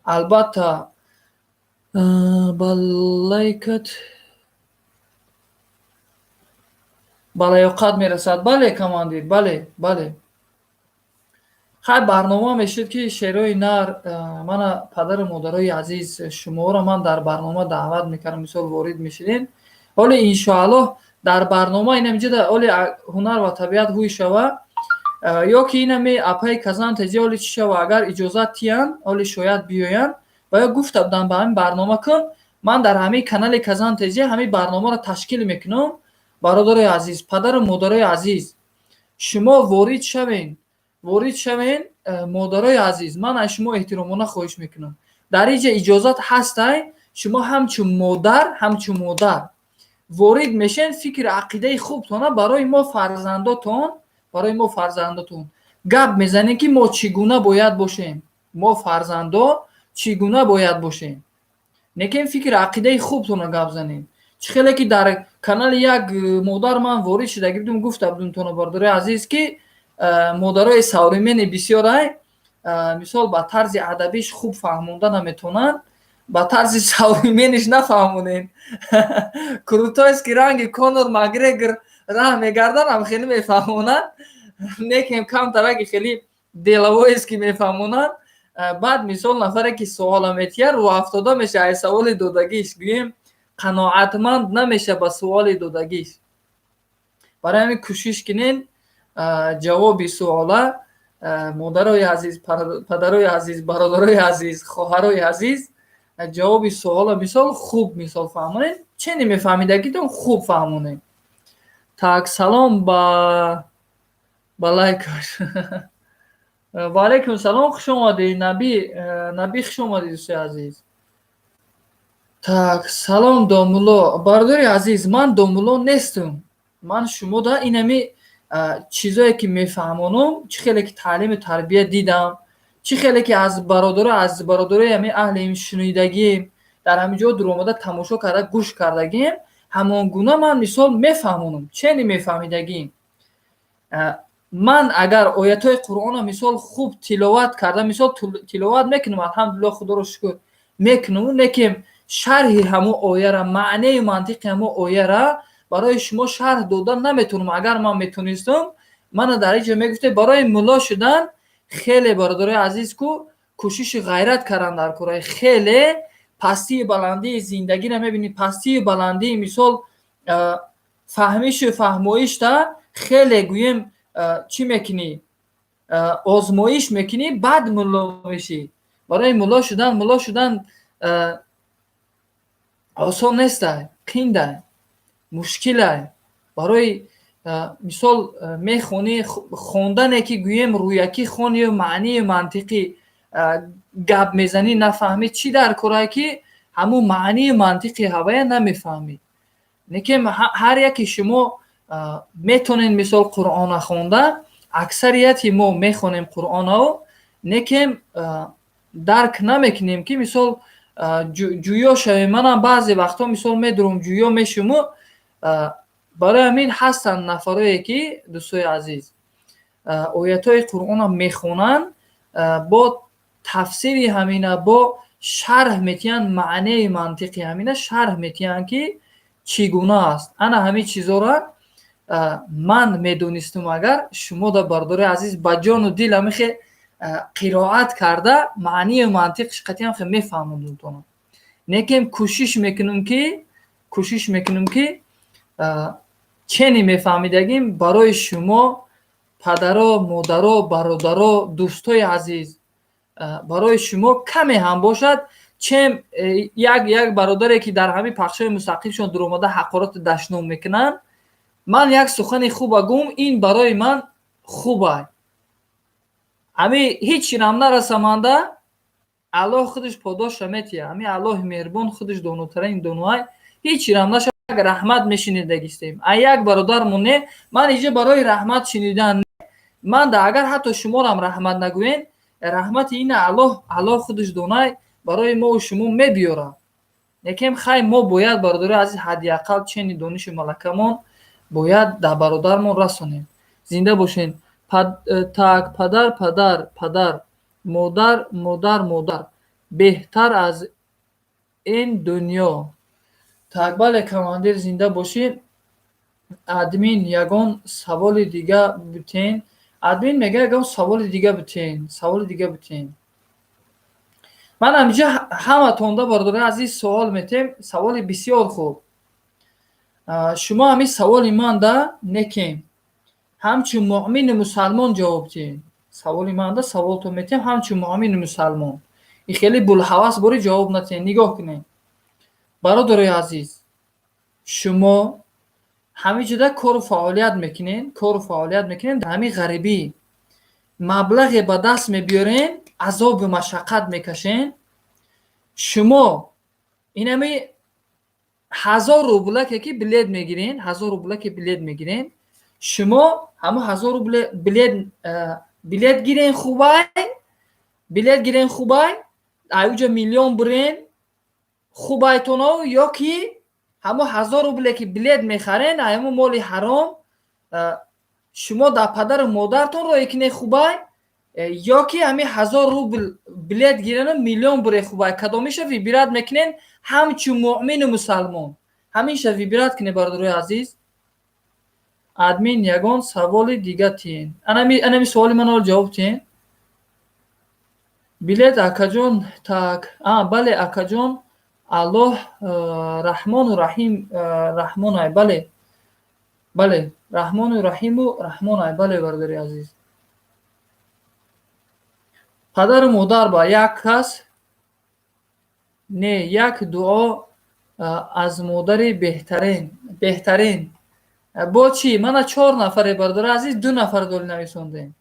Албатта, ба лайкат ба лаёқат мерасад. Бале, командир, бале, бале. Хай, барнома мешуд ки шерои нар. Мана, падару модарои азиз, шуморо ман дар барнома даъват мекардам, мисол, ворид мешудем. Ҳоле, иншоаллоҳ, дар барнома инамиҷода ҳоле ҳунар ва табиат ҳуй шава, ё ки инами апаи казан теҷи ҳоле чӣ шава, агар иҷозат тиҳанд, ҳоле шояд биёянд. Ва ё гуфта будам, ба ҳамин барнома кун, ман дар ҳамин канали Казан теҷи ҳамин барномаро ташкил мекунам. Бародарои азиз, падару модарои азиз, шумо ворид шавен, ворид шавен. Модарои азиз, ман аз шумо эҳтиромона хоҳиш мекунам, дар инҷа иҷозат ҳастай, шумо ҳамчун модар, ҳамчун модар ворид мешен, фикри ақидаи хубтона барои мо фарзандотон, барои мо фарзандотон гап мезанем, ки мо чӣ гуна бояд бошем. Мо фарзандо чӣ гуна бояд бошем? Некем фикр ақидаи хубтона гап занем. Чӣ хеле ки дар канали як модар ман ворид шуда будум, гуфта будумтона, бародарои азиз, ки модарои современный бисёрай, мисол, ба тарзи адабиш хуб фаҳмонда наметавонанд, ба тарзи современный ш нафаҳмонем. Крутойский ранги Конор Макгрегор раҳ мегардан ҳам хеле мефаҳмонанд, некем камтараки хеле деловойский мефаҳмонанд. Баъд, мисол, нафаре ки суола метиҳад, рӯҳафтода меша ай саволи додагиш, гӯем, қаноатманд намеша ба суоли додагиш. Барои ҳамин кӯшиш кунен ҷавоби суола, модарои азиз, падарои азиз, бародарои азиз, хоҳарои азиз, ҷавоби суола, мисол, хуб, мисол, фаҳмонед. Чене мефаҳмидагитон, хуб фаҳмонед. Так, салом ба лайкаш. Ва алайкум салом, хуш омадӣ, Набӣ, Набӣ, хуш омадӣ, дӯстои азиз. Так, салом, домулло. Бародари азиз, ман домулло нестам. Ман шумода инами чизое ки мефаҳмонам, чӣ хеле ки таълиму тарбия дидам, чӣ хеле ки аз бародаро, аз бародарои ҳамин аҳли шунидагием, дар ҳамин ҷо дуромада тамошо карда, гӯш кардагием, ҳамон гуна ман, мисол, мефаҳмонам. Чени мефаҳмидагием. Ман агар оятҳои Қуръонро, мисол, хуб тиловат карда, мисол, тиловат мекунам, алҳамдулилло, худоро шукр, мекунаму, лекин шарҳи ҳамон ояра, маънею мантиқи ҳамон ояра барои шумо шарҳ дода наметавонам. Агар ман метонистам, мана дар ин ҷо мегуфтем, барои мулло шудан хеле, бародарои азиз, ку кӯшиши ғайрат кардан дар кораи, хеле пастию баландии зиндагиро мебинӣ, пастию баландии, мисол, фаҳмишу фаҳмоишта хеле, гӯем, чӣ мекунӣ, озмоиш мекунӣ, баъд мулло мешӣ. Барои мулло шудан осон нестай, қиндай, мушкилай. Барои, мисол, мехонӣ, хондане ки, гӯем, рӯякӣ хонию маънию мантиқӣ гап мезанӣ, нафаҳмӣ, чӣ дар корае, ки ҳамун маънию мантиқи ҳавая намефаҳмӣ. Лекин ҳар яке шумо метонед, мисол, Қуръона хонда. Аксарияти мо мехонем Қуръонао, лекин дарк намекунем, ки, мисол, ҷӯё шавем. Манам баъзе вақтҳо, мисол, медурам, ҷӯё мешуму. Барои ҳамин ҳастанд нафарое ки, дӯстои азиз, оятҳои Қуръонро мехонанд, бо тафсири ҳамина, бо шарҳ метиҳанд, маънеи мантиқи ҳамина шарҳ метиҳанд, ки чӣ гуна аст. Ана ҳамин чизоро ман медонистум агар, шумо да, бародарои азиз, ба ҷону дил ҳамихе қироат карда, маънию мантиқиш қатъиан хе мефаҳмондумтонам. Лекин кӯшиш мекунам, ки чене мефаҳмидагим, барои шумо падаро, модаро, бародаро, дӯстои азиз, барои шумо каме ҳам бошад. Чем як бародаре ки дар ҳамин пахшҳои мустақимшон дуромада ҳақорату дашном мекунанд, ман як сухани хуба гум, ин барои ман хубай. Ҳами ҳеҷ чирам нарасаманда, Аллоҳ худаш подоша метиҳад. Ҳами Аллоҳи меҳрубон худаш донотарин доноай. Ҳеҷ чирам наша, раҳмат мешинидагистем а як бародармон. Не, ман иҷо барои раҳмат шинидан. Ман да агар ҳатто шуморам раҳмат нагӯен, раҳмати ина Аллоҳ худаш донай, барои мову шумо мебиёрад. Лекин хай, мо бояд, бародарои азиз, ҳадди ақал чени донишу малакамон бояд дар бародармон расонем. Зинда бошен. Так, падар, падар, падар, модар, модар, модар беҳтар аз ин дунё. Так, бале, командир, зинда бошӣ. Админ, ягон саволи дига бутен. Админ мега, ягон саволи дига бутен, саволи дига бутен. Ман ҳаминҷа ҳаматонда, бародарои азиз, суол метем. Саволи бисёр хуб. Шумо ҳамин саволи манда некем, ҳамчун муъмини мусалмон ҷавоб диҳед. Саволи манда, саволтон метиҳам, ҳамчун муъмини мусалмон, ин хеле булҳавас борӣ ҷавоб натиҳед. Нигоҳ кунед, бародарои азиз, шумо ҳамин ҷода кору фаъолият мекунед, кору фаъолият мекунед, дар ҳамин ғарибӣ маблағе ба даст мебиёрен, азобу машаққат мекашен. Шумо инами 1000 рублаке ки билет мегирен, 1000 рублаке билет мегирен, шумо ҳамон 1000 рубле билет гирен, хубай. Билет гирен хубай, аюҷа миллион бурен хубайтоно, ё ки ҳамо 1000 рубле ки билет мехарен, ҳамо моли ҳаром шумо дар падару модартон роӣ кине хубай, ё ки ҳами 1000 рубл билет гирену миллион буре хубай? Кадомиша выбирать мекунен ҳамчун муъмину мусалмон? Ҳаминша выбирать кине, бародарои азиз. Админ, ягон саволи дига тиен. Анами суоли ман ҳол ҷавоб тиен. Билет, акаҷон. Так, бале, акаҷон, Аллоҳ раҳмону раҳим, раҳмонай. Бале, бале, раҳмону раҳиму раҳмонай. Бале, бародари азиз. Падару модар ба як кас не, як дуо аз модари беҳтарин, беҳтарин. Бо чӣ? Мана чор нафаре, бародари азиз, ду нафар доли нависондем.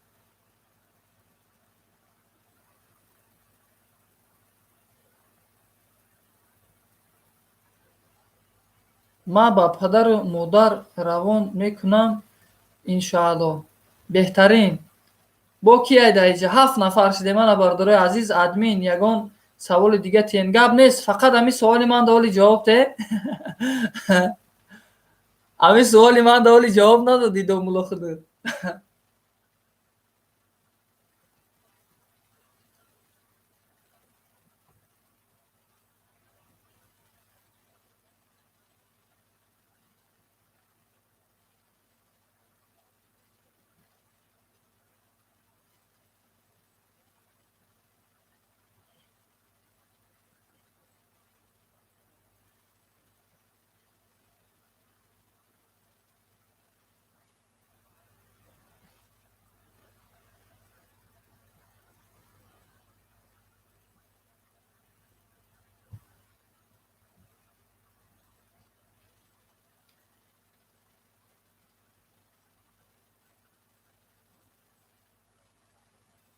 Ман ба падару модар равон мекунам, иншоаллоҳ. Беҳтарин. Бо ки айда иҷа? Ҳафт нафар шудем. Мана, бародарои азиз, админ, ягон саволи дига тиен. Гап нест, фақат ҳамин суоли ман доли ҷавоб те. Ҳамин суоли ман доли ҷавоб надодӣ, домулло Худур.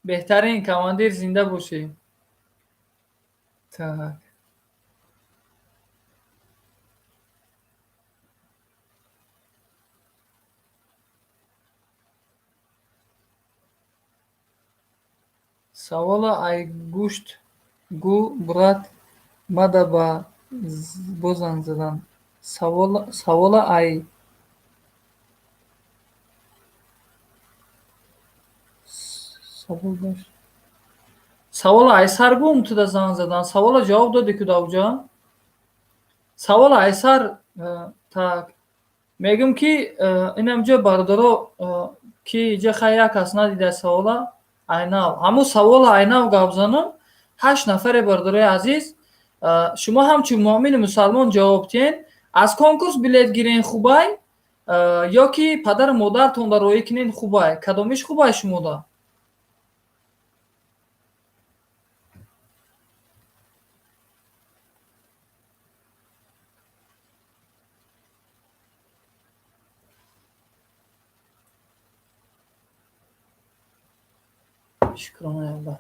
Беҳтарин, командир, зинда бошӣ. Так, савола ай гӯшт гӯ, брат, мада ба бозанг задан. Савола ай савол дошт. Савола ай сар гум туда занг задан. Савола ҷавоб додӣ ку давҷа. Савола ай сар. Так, мегӯм ки инамҷо, бародаро, ки иҷа хай як кас надида савола айнав. Ҳамун савола айнав гап занам. Ҳашт нафаре, бародарои азиз, шумо ҳамчун муъмини мусалмон ҷавоб диҳен: аз конкурс билет гирен хубай, ё ки падару модартонда роӣ кунен хубай? Кадомиш хубай шумода? Шукрона Аллоҳ.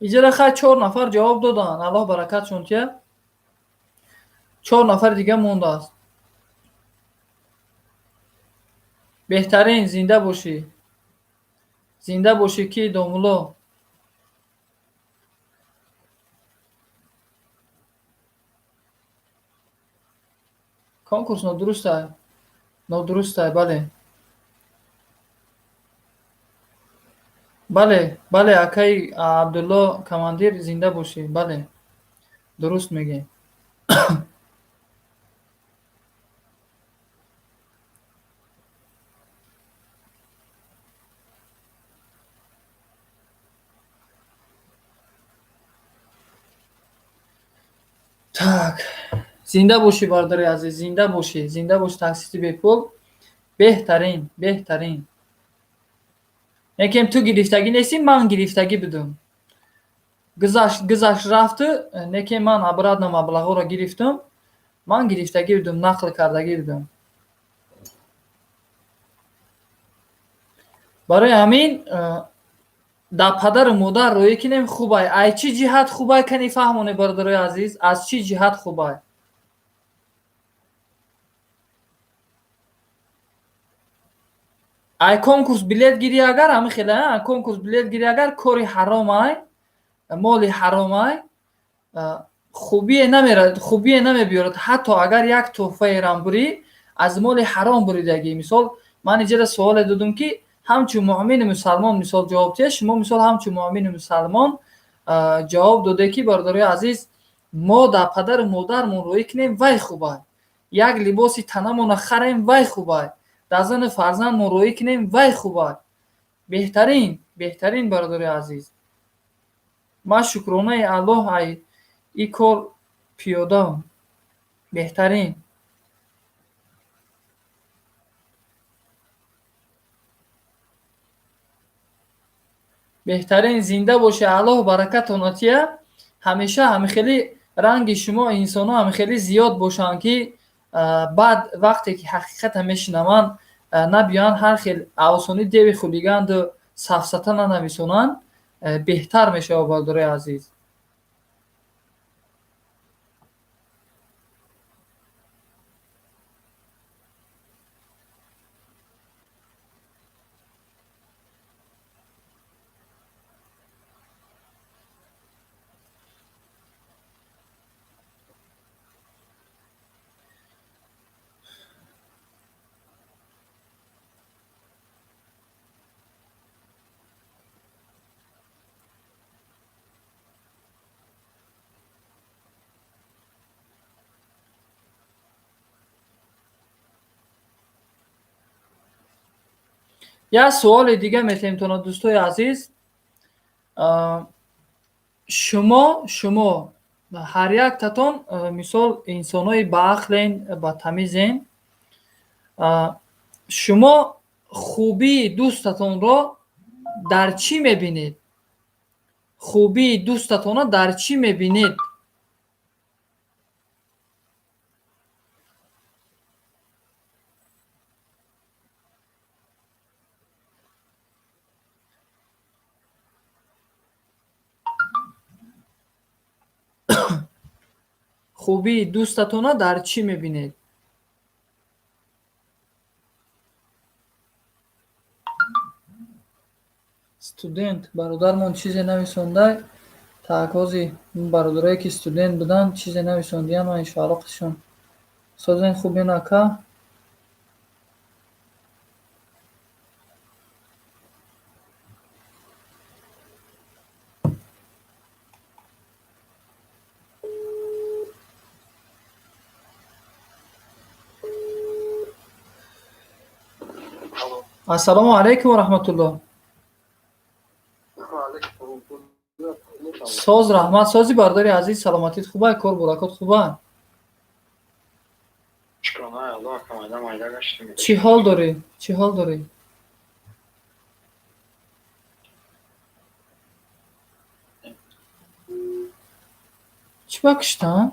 Иҷара хай чор нафар ҷавоб доданд, Аллоҳ баракатшон тиҳад. Чор нафари дига мондааст. Беҳтарин, зинда бошӣ, зинда бошӣ. Ки домулло? Конкурс нодурустай, нодурустай. Бале, бале, бале, акаи Абдулло командир, зинда бошӣ. Бале, дуруст мегӯӣ. Так, зинда бошӣ, бародари азиз, зинда бошӣ, зинда бошӣ. Таксисти бепул, беҳтарин, беҳтарин. Лекин ту гирифтагӣ нестӣ, ман гирифтагӣ будум. Гузашт, гузашт, рафту, лекин ман обратно маблағҳоро гирифтум. Ман гирифтагӣ будум, нақл кардагӣ будум. Барои ҳамин дар падару модар роӣ кинем хубай. Ай чӣ ҷиҳат хубай, кани фаҳмоне, бародарои азиз, аз чӣ ҷиҳат хубай? Ай конкурс билет гирӣ агар ҳами хеле конкурс билет гирӣ агар кори ҳаромай, моли ҳаромай, хубие намерад, хубие намебиёрад. Ҳатто агар як тӯҳфаерам бурӣ, аз моли ҳаром буридагӣ. Мисол, ман иҷора суоле додум, ки ҳамчун муъмини мусалмон мисол ҷавоб диҳед. Шумо мисол ҳамчун муъмини мусалмон ҷавоб доде, ки бародарои азиз, мо дар падару модармон рӯӣ кунем, вай хубай, як либоси танамона харем, вай хубай, дар зану фарзандмон рӯӣ кунем, вай хубай. Беҳтарин, беҳтарин, бародарои азиз. Ман шукронаи Аллоҳ ай и кор пиёдаам. Беҳтарин. Беҳтарин, зинда бошед, Аллоҳ баракатон атия. Ҳамеша ҳамихели ранги шумо инсонҳо ҳамихели зиёд бошанд, ки баъд вақте ки ҳақиқата мешунаванд, набиёянд ҳар хел авсони деви хулиганду сафсата нанависонанд, беҳтар мешавад, бародарои азиз. Як суоли дига метаҳем тона, дӯстои азиз. Шумо ҳар яктатон мисол инсонҳои баақлен, батамизен. Шумо хубии дӯстатонро дар чӣ мебинед? Хубии дӯстатонро дар чӣ мебинед? Хубии дӯстатонро дар чӣ мебинед? Студент бародармон чизе нависонда. Таакози бародарое, ки студент буданд, чизе нависондиян, ман иншоалло қисшон созен. Хубен, ака? Ассалому алайкум ва раҳматуллоҳ. Соз, раҳмат, сози, бародари азиз, саломатит хубай, кор буракот хубай? Чӣ ҳол дорӣ, чӣ ҳол дорӣ? Чӣ ба киштан?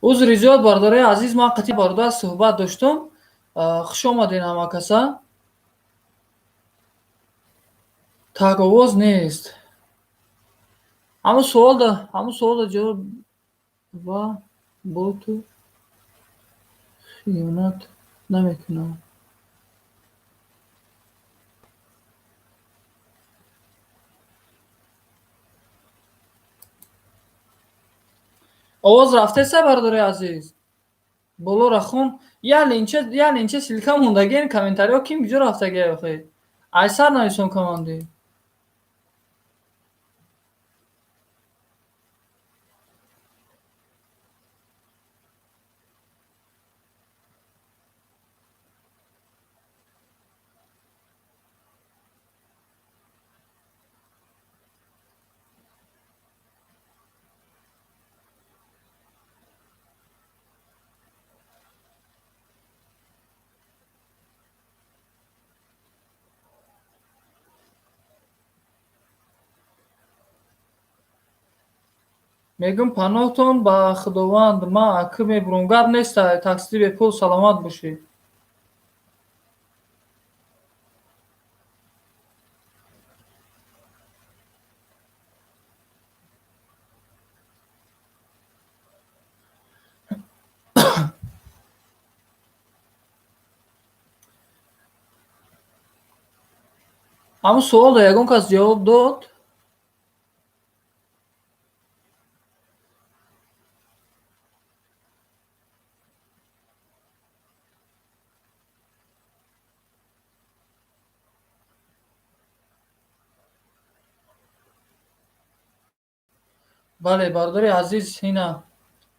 Узри зиёд, бародарои азиз, ман қатъи бародар суҳбат доштам. Хуш омадед ҳама каса. Так, овоз нест. Ҳамун суолда ҷавоб ва бо ту хиёнат намекунам. Овоз рафтеса, бародари азиз? Болора хун як ленча ссылка мондагиен, комментариҳо ким куҷо рафтагия охи? Айсар нависон, командир. Мегӯм, паноҳтон ба Худованд, ман акӣ мебурам. Гап неста, таксиди бепул, саломат бошед. Ҳамун суолро ягон кас ҷавоб дод? Бале, бародари азиз, ина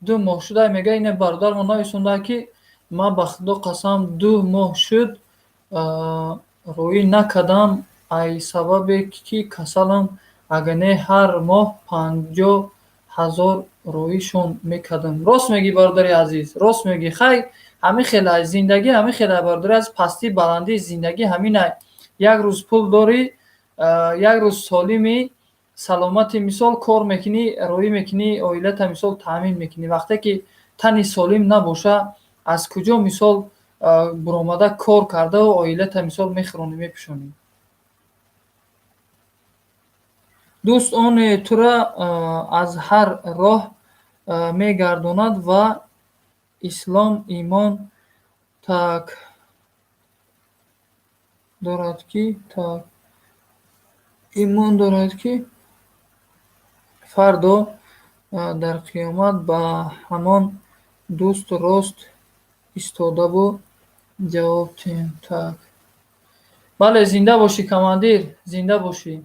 2 моҳ шуда мега. Ина бародармо нависонда, ки ман ба Худо қасам, 2 моҳ шуд, роӣ накардам, ай сабабе ки касалам, агар не ҳар моҳ 50 000 роишон мекардам. Рост мегӯӣ, бародари азиз, рост мегӯӣ. Хай, ҳамин хелай зиндагӣ, ҳамин хелай, бародари азиз, пастӣ баландии зиндагӣ ҳаминай. Як рӯз пул дорӣ, як рӯз солимӣ, саломати, мисол, кор мекунӣ, роӣ мекунӣ, оилата, мисол, таъмин мекунӣ. Вақте ки тани солим набоша, аз куҷо, мисол, буромада кор кардаву оилата, мисол, мехӯронӣ, мепӯшонӣ? Дӯст оне тура аз ҳар роҳ мегардонад ва ислом имон так дорад ки, так, имон дорад, ки фардо дар қиёмат ба ҳамон дӯст рост истодаву ҷавоб диҳем. Так, бале, зинда бошӣ, командир, зинда бошӣ.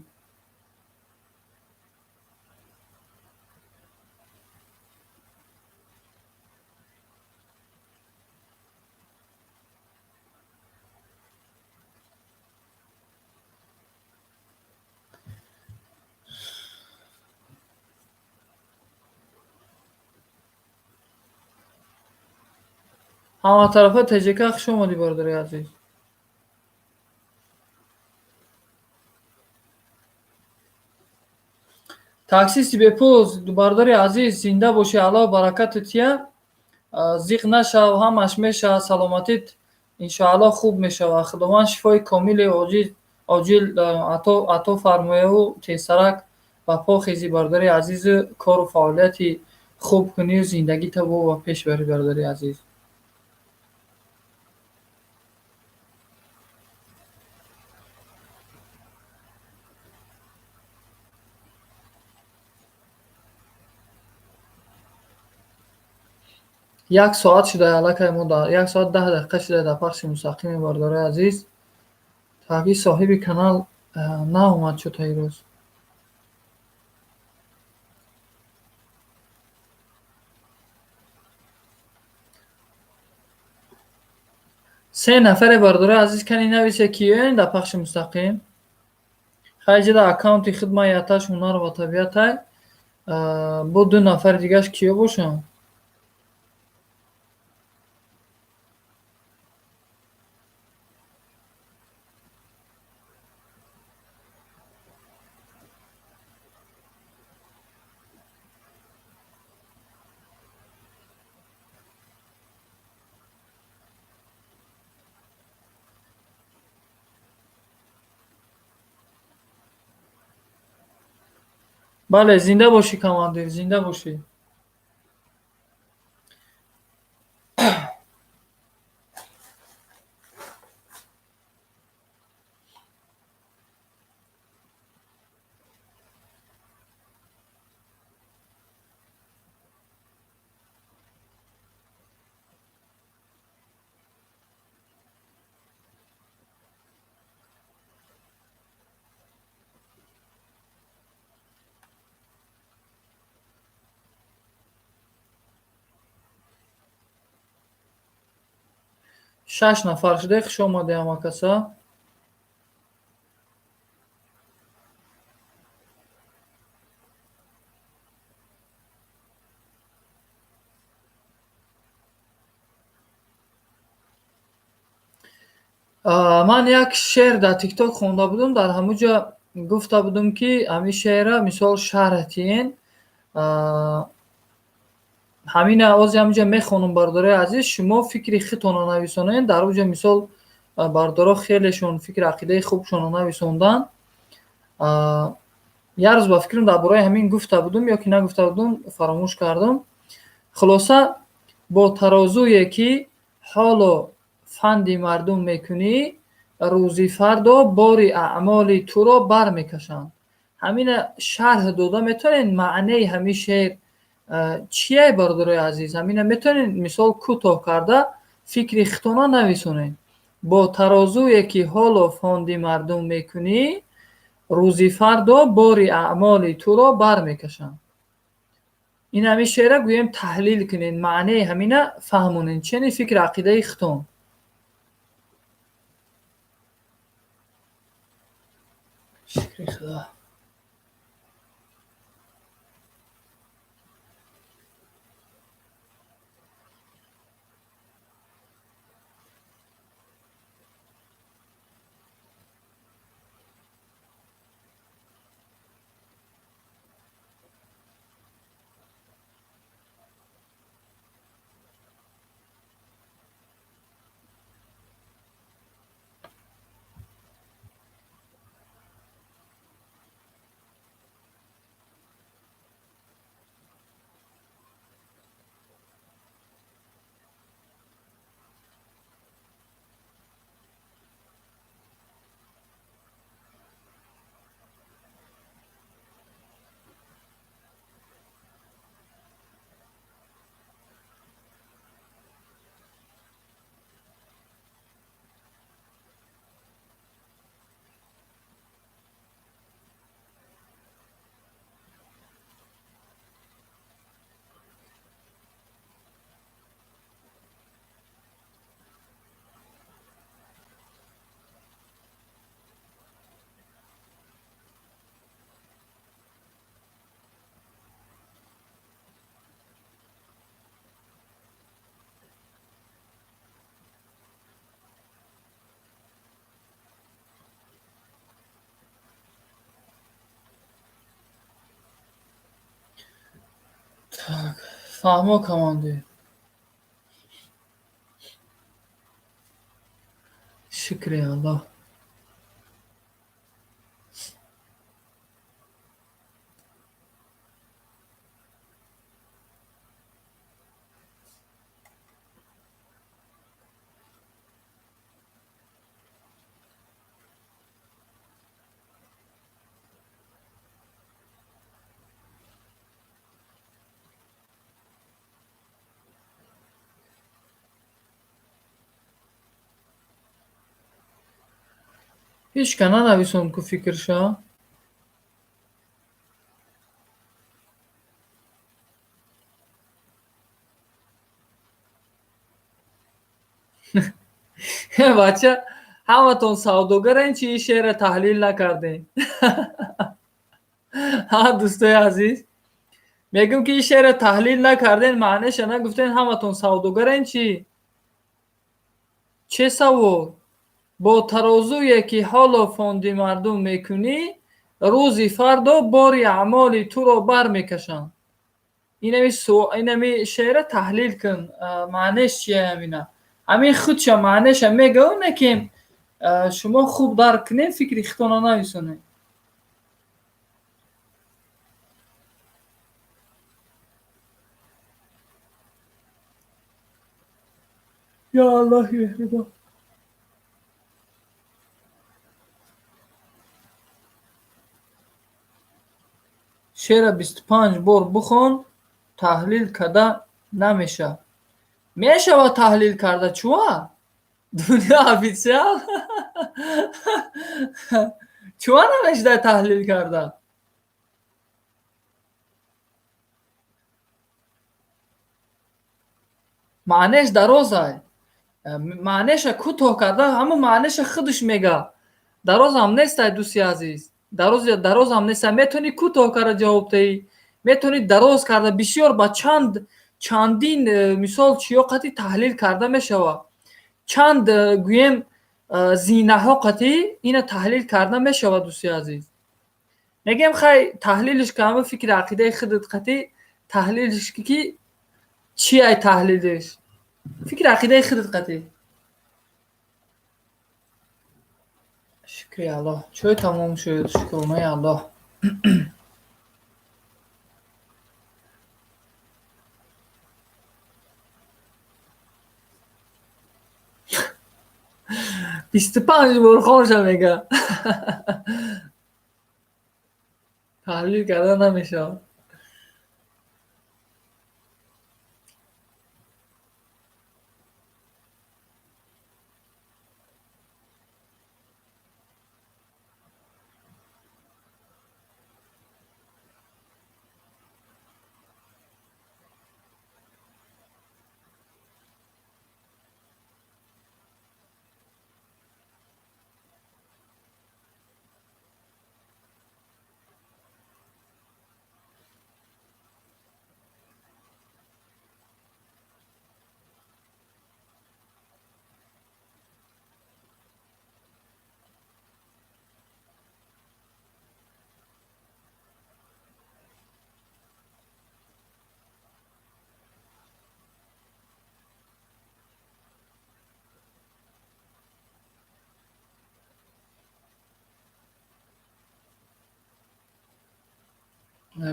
Ҳаматарафа ТЖК, хуш омадӣ, бародари азиз. Таксисти бепул, бародари азиз, зинда бошӣ, Аллоҳ баракатат тия, зиқ нашав, ҳамаш мешавад, саломатит иншоаллоҳ хуб мешавад. Худованд шифои комили оҷил ато фармояву тезсарак ба по хезӣ, бародари азизу, кору фаъолияти хуб кунию зиндагита бо ба пеш барӣ, бародари азиз. Як соат шуда аллакай, мо 1 соат 10 дақиқа шуда дар пахши мустақими, бародарои азиз. Таби соҳиби канал наомад чӯ та ирӯз. Се нафаре, бародарои азиз, кани нависе, киёен дар пахши мустақим. Хай, ҷида аккаунти худ ман яташ ҳунар ва табиатай, бо ду нафари дигаш киё бошанд? Бале, зинда бошӣ, командир, зинда бошӣ. Шаш нафар шуда, хуш омадед ҳама каса. Ман як шеър дар тикток хонда будам, дар ҳамун ҷо гуфта будам, ки ҳамин шеърра мисол шарҳ тиҳен. Ҳамина ози ҳаминҷа мехонам, бародарои азиз, шумо фикри худтонро нависонед. Дар он ҷо мисол бародаро хелешон фикри ақидаи хубшонро нависонданд. Як рӯз ба фикрам дар бораи ҳамин гуфта будам ё ки нагуфта будам, фаромӯш кардам. Хулоса, бо тарозуе ки ҳоло фанди мардум мекунӣ, рӯзи фардо бори аъмоли туро бармекашанд. Ҳамина шарҳ дода метавонед, маънеи ҳамин шеър чие, бародарои азиз? Ҳамина метавонед мисол кӯтоҳ карда фикри худтонро нависонед. Бо тарозуе ки ҳоло фонди мардум мекунӣ, рӯзи фардо бори аъмоли туро бармекашанд. Ин ҳамин шеърра гӯем таҳлил кунед, маънеи ҳамина фаҳмонед, чени фикри ақидаи худтон. Шукри Худо. Так, фаҳмо, командир. Шукри Аллоҳ. Ҳеҷ ка нанависонд ку фикрша? Бача, ҳаматон савдогарен, чи ин шеърро таҳлил накардем? Ҳа, дӯстои азиз, мегӯм, ки ин шеърро таҳлил накарден, маънеша нагуфтен, ҳаматон савдогарен чӣ? Че савол? Бо тарозуе ки ҳоло фонди мардум мекунӣ, рӯзи фардо бори аъмоли туро бармекашанд. Инами шеърро таҳлил кун, маънеш чия ҳамина? Ҳамин худша маънеша мегӯ, не ки шумо хуб дарк кунед, фикри худтонро нависонед. Ё Аллоҳи меҳрибон. Шеъра 25 бор бихон, таҳлил карда намешавад. Мешавад таҳлил карда, чуа? Дунё официал? Чуа намешуда таҳлил карда? Маънеш дарозай. Маънеша кӯтоҳ карда, ҳамун маънеша худаш мега. Дарозам нестай, дӯсти азиз. Дарозам нестай. Метавонӣ кӯтоҳ карда ҷавоб диҳӣ, метавонӣ дароз карда, бисёр ба чандин мисол чиё қатъи таҳлил карда мешавад. Чанд гӯем зинаҳо қатъи ина таҳлил карда мешавад, дӯсти азиз. Мегӯем хай таҳлилиш ка ҳамун фикри ақидаи худат қатъи таҳлилиш ки чи ай таҳлилиш? Фикри ақидаи худат қатъи. Шукри Аллоҳ. Чой тамом шуд, шукронаи Аллоҳ. 25 бор хонша мега. Таҳлил карда намешавад.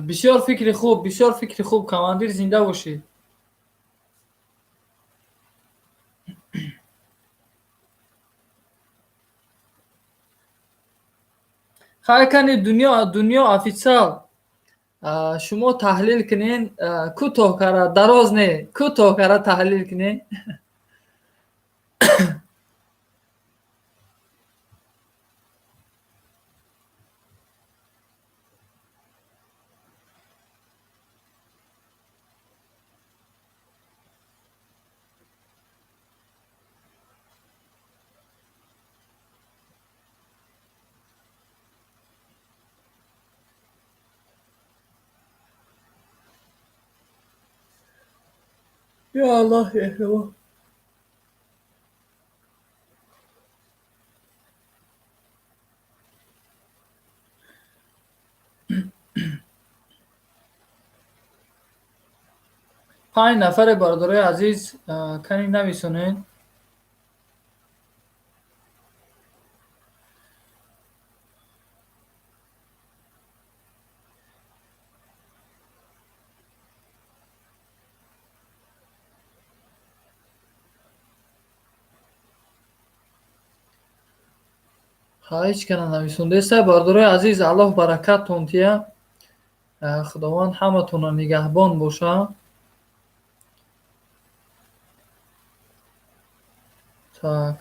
Бисёр фикри хуб, бисёр фикри хуб, командир, зинда бошед. Хай кани дунё официал. Шумо таҳлил кунен, кӯтоҳ кара, дароз не, кӯтоҳ кара таҳлил кунен. Ё Аллоҳ меҳрибон. 5 нафаре бародарои азиз, кани нависонед. Ҳеҷ кана нависондеста. Бародарои азиз, Аллоҳ баракаттон тия. Худованд ҳаматонро нигаҳбон боша. Так.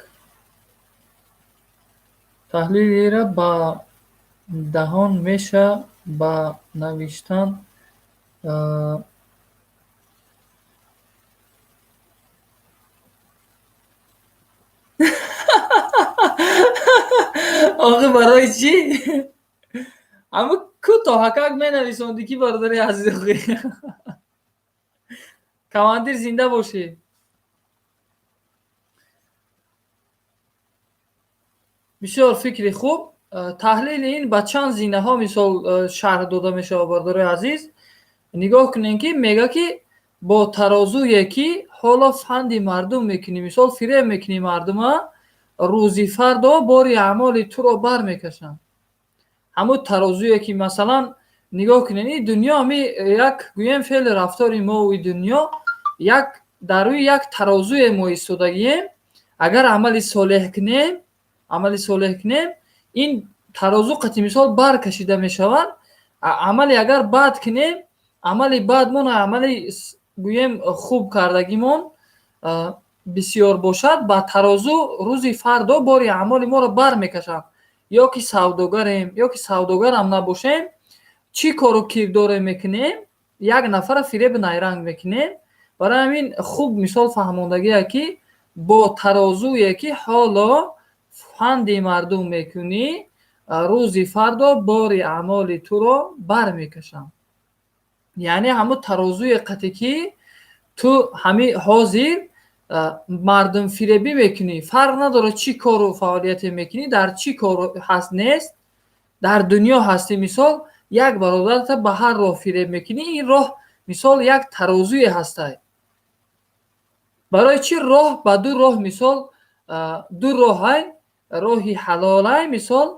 Таҳлилера ба даҳон меша, ба навиштан охи барои чӣ? Ҳамун кӯтоҳакак менависонди ки бародари азиз охи. Командир, зинда бошӣ. Бисёр фикри хуб. Таҳлили ин ба чанд зинаҳо мисол шарҳ дода мешавад, бародарои азиз. Нигоҳ кунем ки мега ки бо тарозуе ки ҳоло фанди мардум мекунӣ, мисол фиреб мекунӣ мардума, рӯзи фардо бори аъмоли туро бармекашанд. Ҳамун тарозуе ки масалан нигоҳ кунед, ин дунё ҳами як гӯем феъли рафтори мо и дунё як Дар рӯи як тарозуе мо истодагием. Агар амали солеҳ кунем, амали солеҳ кунем, ин тарозу қати мисол баркашида мешавад. Амале агар бад кунем, амали бадмон, амали гӯем хуб кардагимон бисёр бошад, ба тарозу рӯзи фардо бори аъмоли моро бар мекашанд. Ё ки савдогарем, ё ки савдогарам набошем, чӣ кору кирдоре мекунем, як нафара фиреби найранг мекунем. Барои ҳамин хуб мисол фаҳмондагие, ки бо тарозуе ки ҳоло фанди мардум мекунӣ, рӯзи фардо бори аъмоли туро бар мекашам. Яъне ҳамун тарозуе қате ки ту ҳами ҳозир мардумфиребӣ мекунӣ, фарқ надорад, чӣ кору фаъолияте мекунӣ, дар чӣ кор ҳаст нест, дар дунё ҳастӣ, мисол, як бародарата ба ҳар роҳ фиреб мекунӣ, ин роҳ мисол як тарозуе ҳастай. Барои чӣ роҳ ба ду роҳ, мисол, ду роҳай: роҳи ҳалолай, мисол,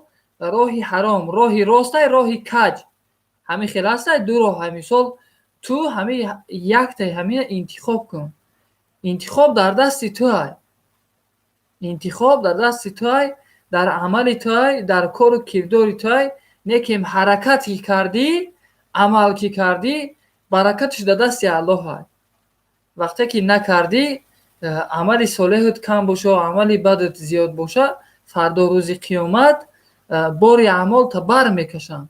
роҳи ҳаром, роҳи ростай, роҳи каҷ. Ҳамин хел ҳастай, ду роҳай. Мисол, ту ҳамин яктаи ҳамина интихоб кун. Интихоб дар дасти туай, интихоб дар дасти туай, дар амали туай, дар кору кирдори туай. Некем ҳаракат ки кардӣ, амал ки кардӣ, баракаташ дар дасти Аллоҳай. Вақте ки накардӣ, амали солеҳат кам боша, амали бадат зиёд боша, фардо рӯзи қиёмат бори аъмолта бар мекашанд.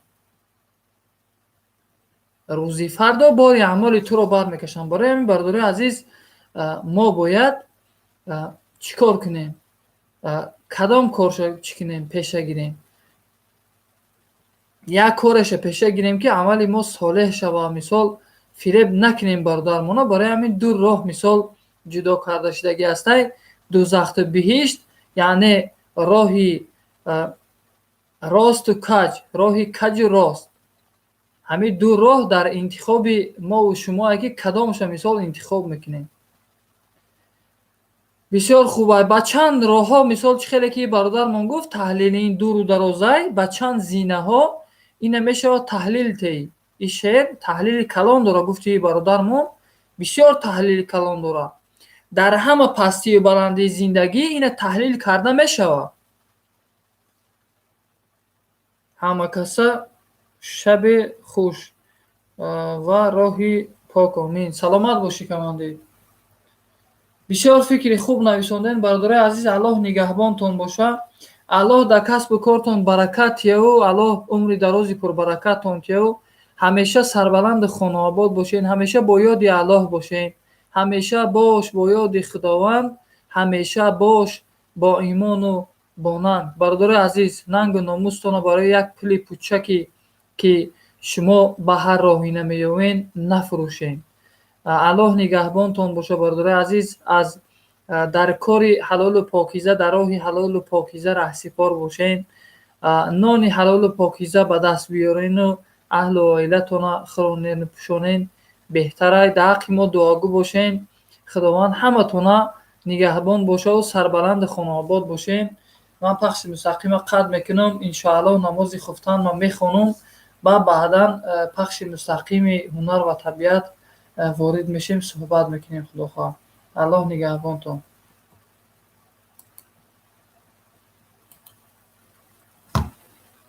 Рӯзи фардо бори аъмоли туро бар мекашанд. Барои ҳамин, бародарои азиз, мо бояд чӣ кор кунем, кадом корша чӣ кунем, пеша гирем? Як кореша пеша гирем, ки амали мо солеҳ шава, мисол, фиреб накунем бародармона. Барои ҳамин ду роҳ мисол ҷудо карда шудагӣ ҳастай: дӯзахту биҳишт, яъне роҳи росту каҷ, роҳи каҷу рост. Ҳамин ду роҳ дар интихоби мову шумое, ки кадомша мисол интихоб мекунем. Бисёр хуб. Ба чанд роҳҳо, мисол, чӣ хеле ки бародармон гуфт, таҳлили ин дуру дарозай, ба чанд зинаҳо ина мешавад таҳлил теи. Ин шеър таҳлили калон дора, гуфти бародармон, бисёр таҳлили калон дорад. Дар ҳама пастию баландии зиндагӣ ина таҳлил карда мешавад. Ҳама каса шаби хуш ва роҳи пок, омин. Саломат бошӣ, командир. Бисёр фикри хуб нависондем, бародарои азиз. Аллоҳ нигаҳбонтон боша, Аллоҳ дар касбу кортон баракат тияву, Аллоҳ умри дарози пурбаракаттон тияву. Ҳамеша сарбаланду хонаобод бошед, ҳамеша бо ёди Аллоҳ бошед. Ҳамеша бош бо ёди Худованд, ҳамеша бош бо имону бо нанг. Бародарои азиз, нангу номустонро барои як пули пучаке, ки шумо ба ҳар роҳӣ намеёвед, нафурӯшед. Аллоҳ нигаҳбонтон боша, бародарои азиз. Аз дар кори ҳалолу покиза, дар роҳи ҳалолу покиза раҳсипор бошед, нони ҳалолу покиза ба даст биёрену аҳлу оилатона хӯронену пӯшонен беҳтарай. Дар ҳаққи мо дуогӯ бошен. Худованд ҳаматона нигаҳбон бошаву сарбаланду хонаобод бошен. Ман пахши мустақима қатъ мекунам. Иншоаллоҳ, намози хуфтан ман мехонам ва баъдан пахши мустақими ҳунар ва табиат ворид мешем, суҳбат мекунем, худо хоҳад. Аллоҳ нигаҳбонтон.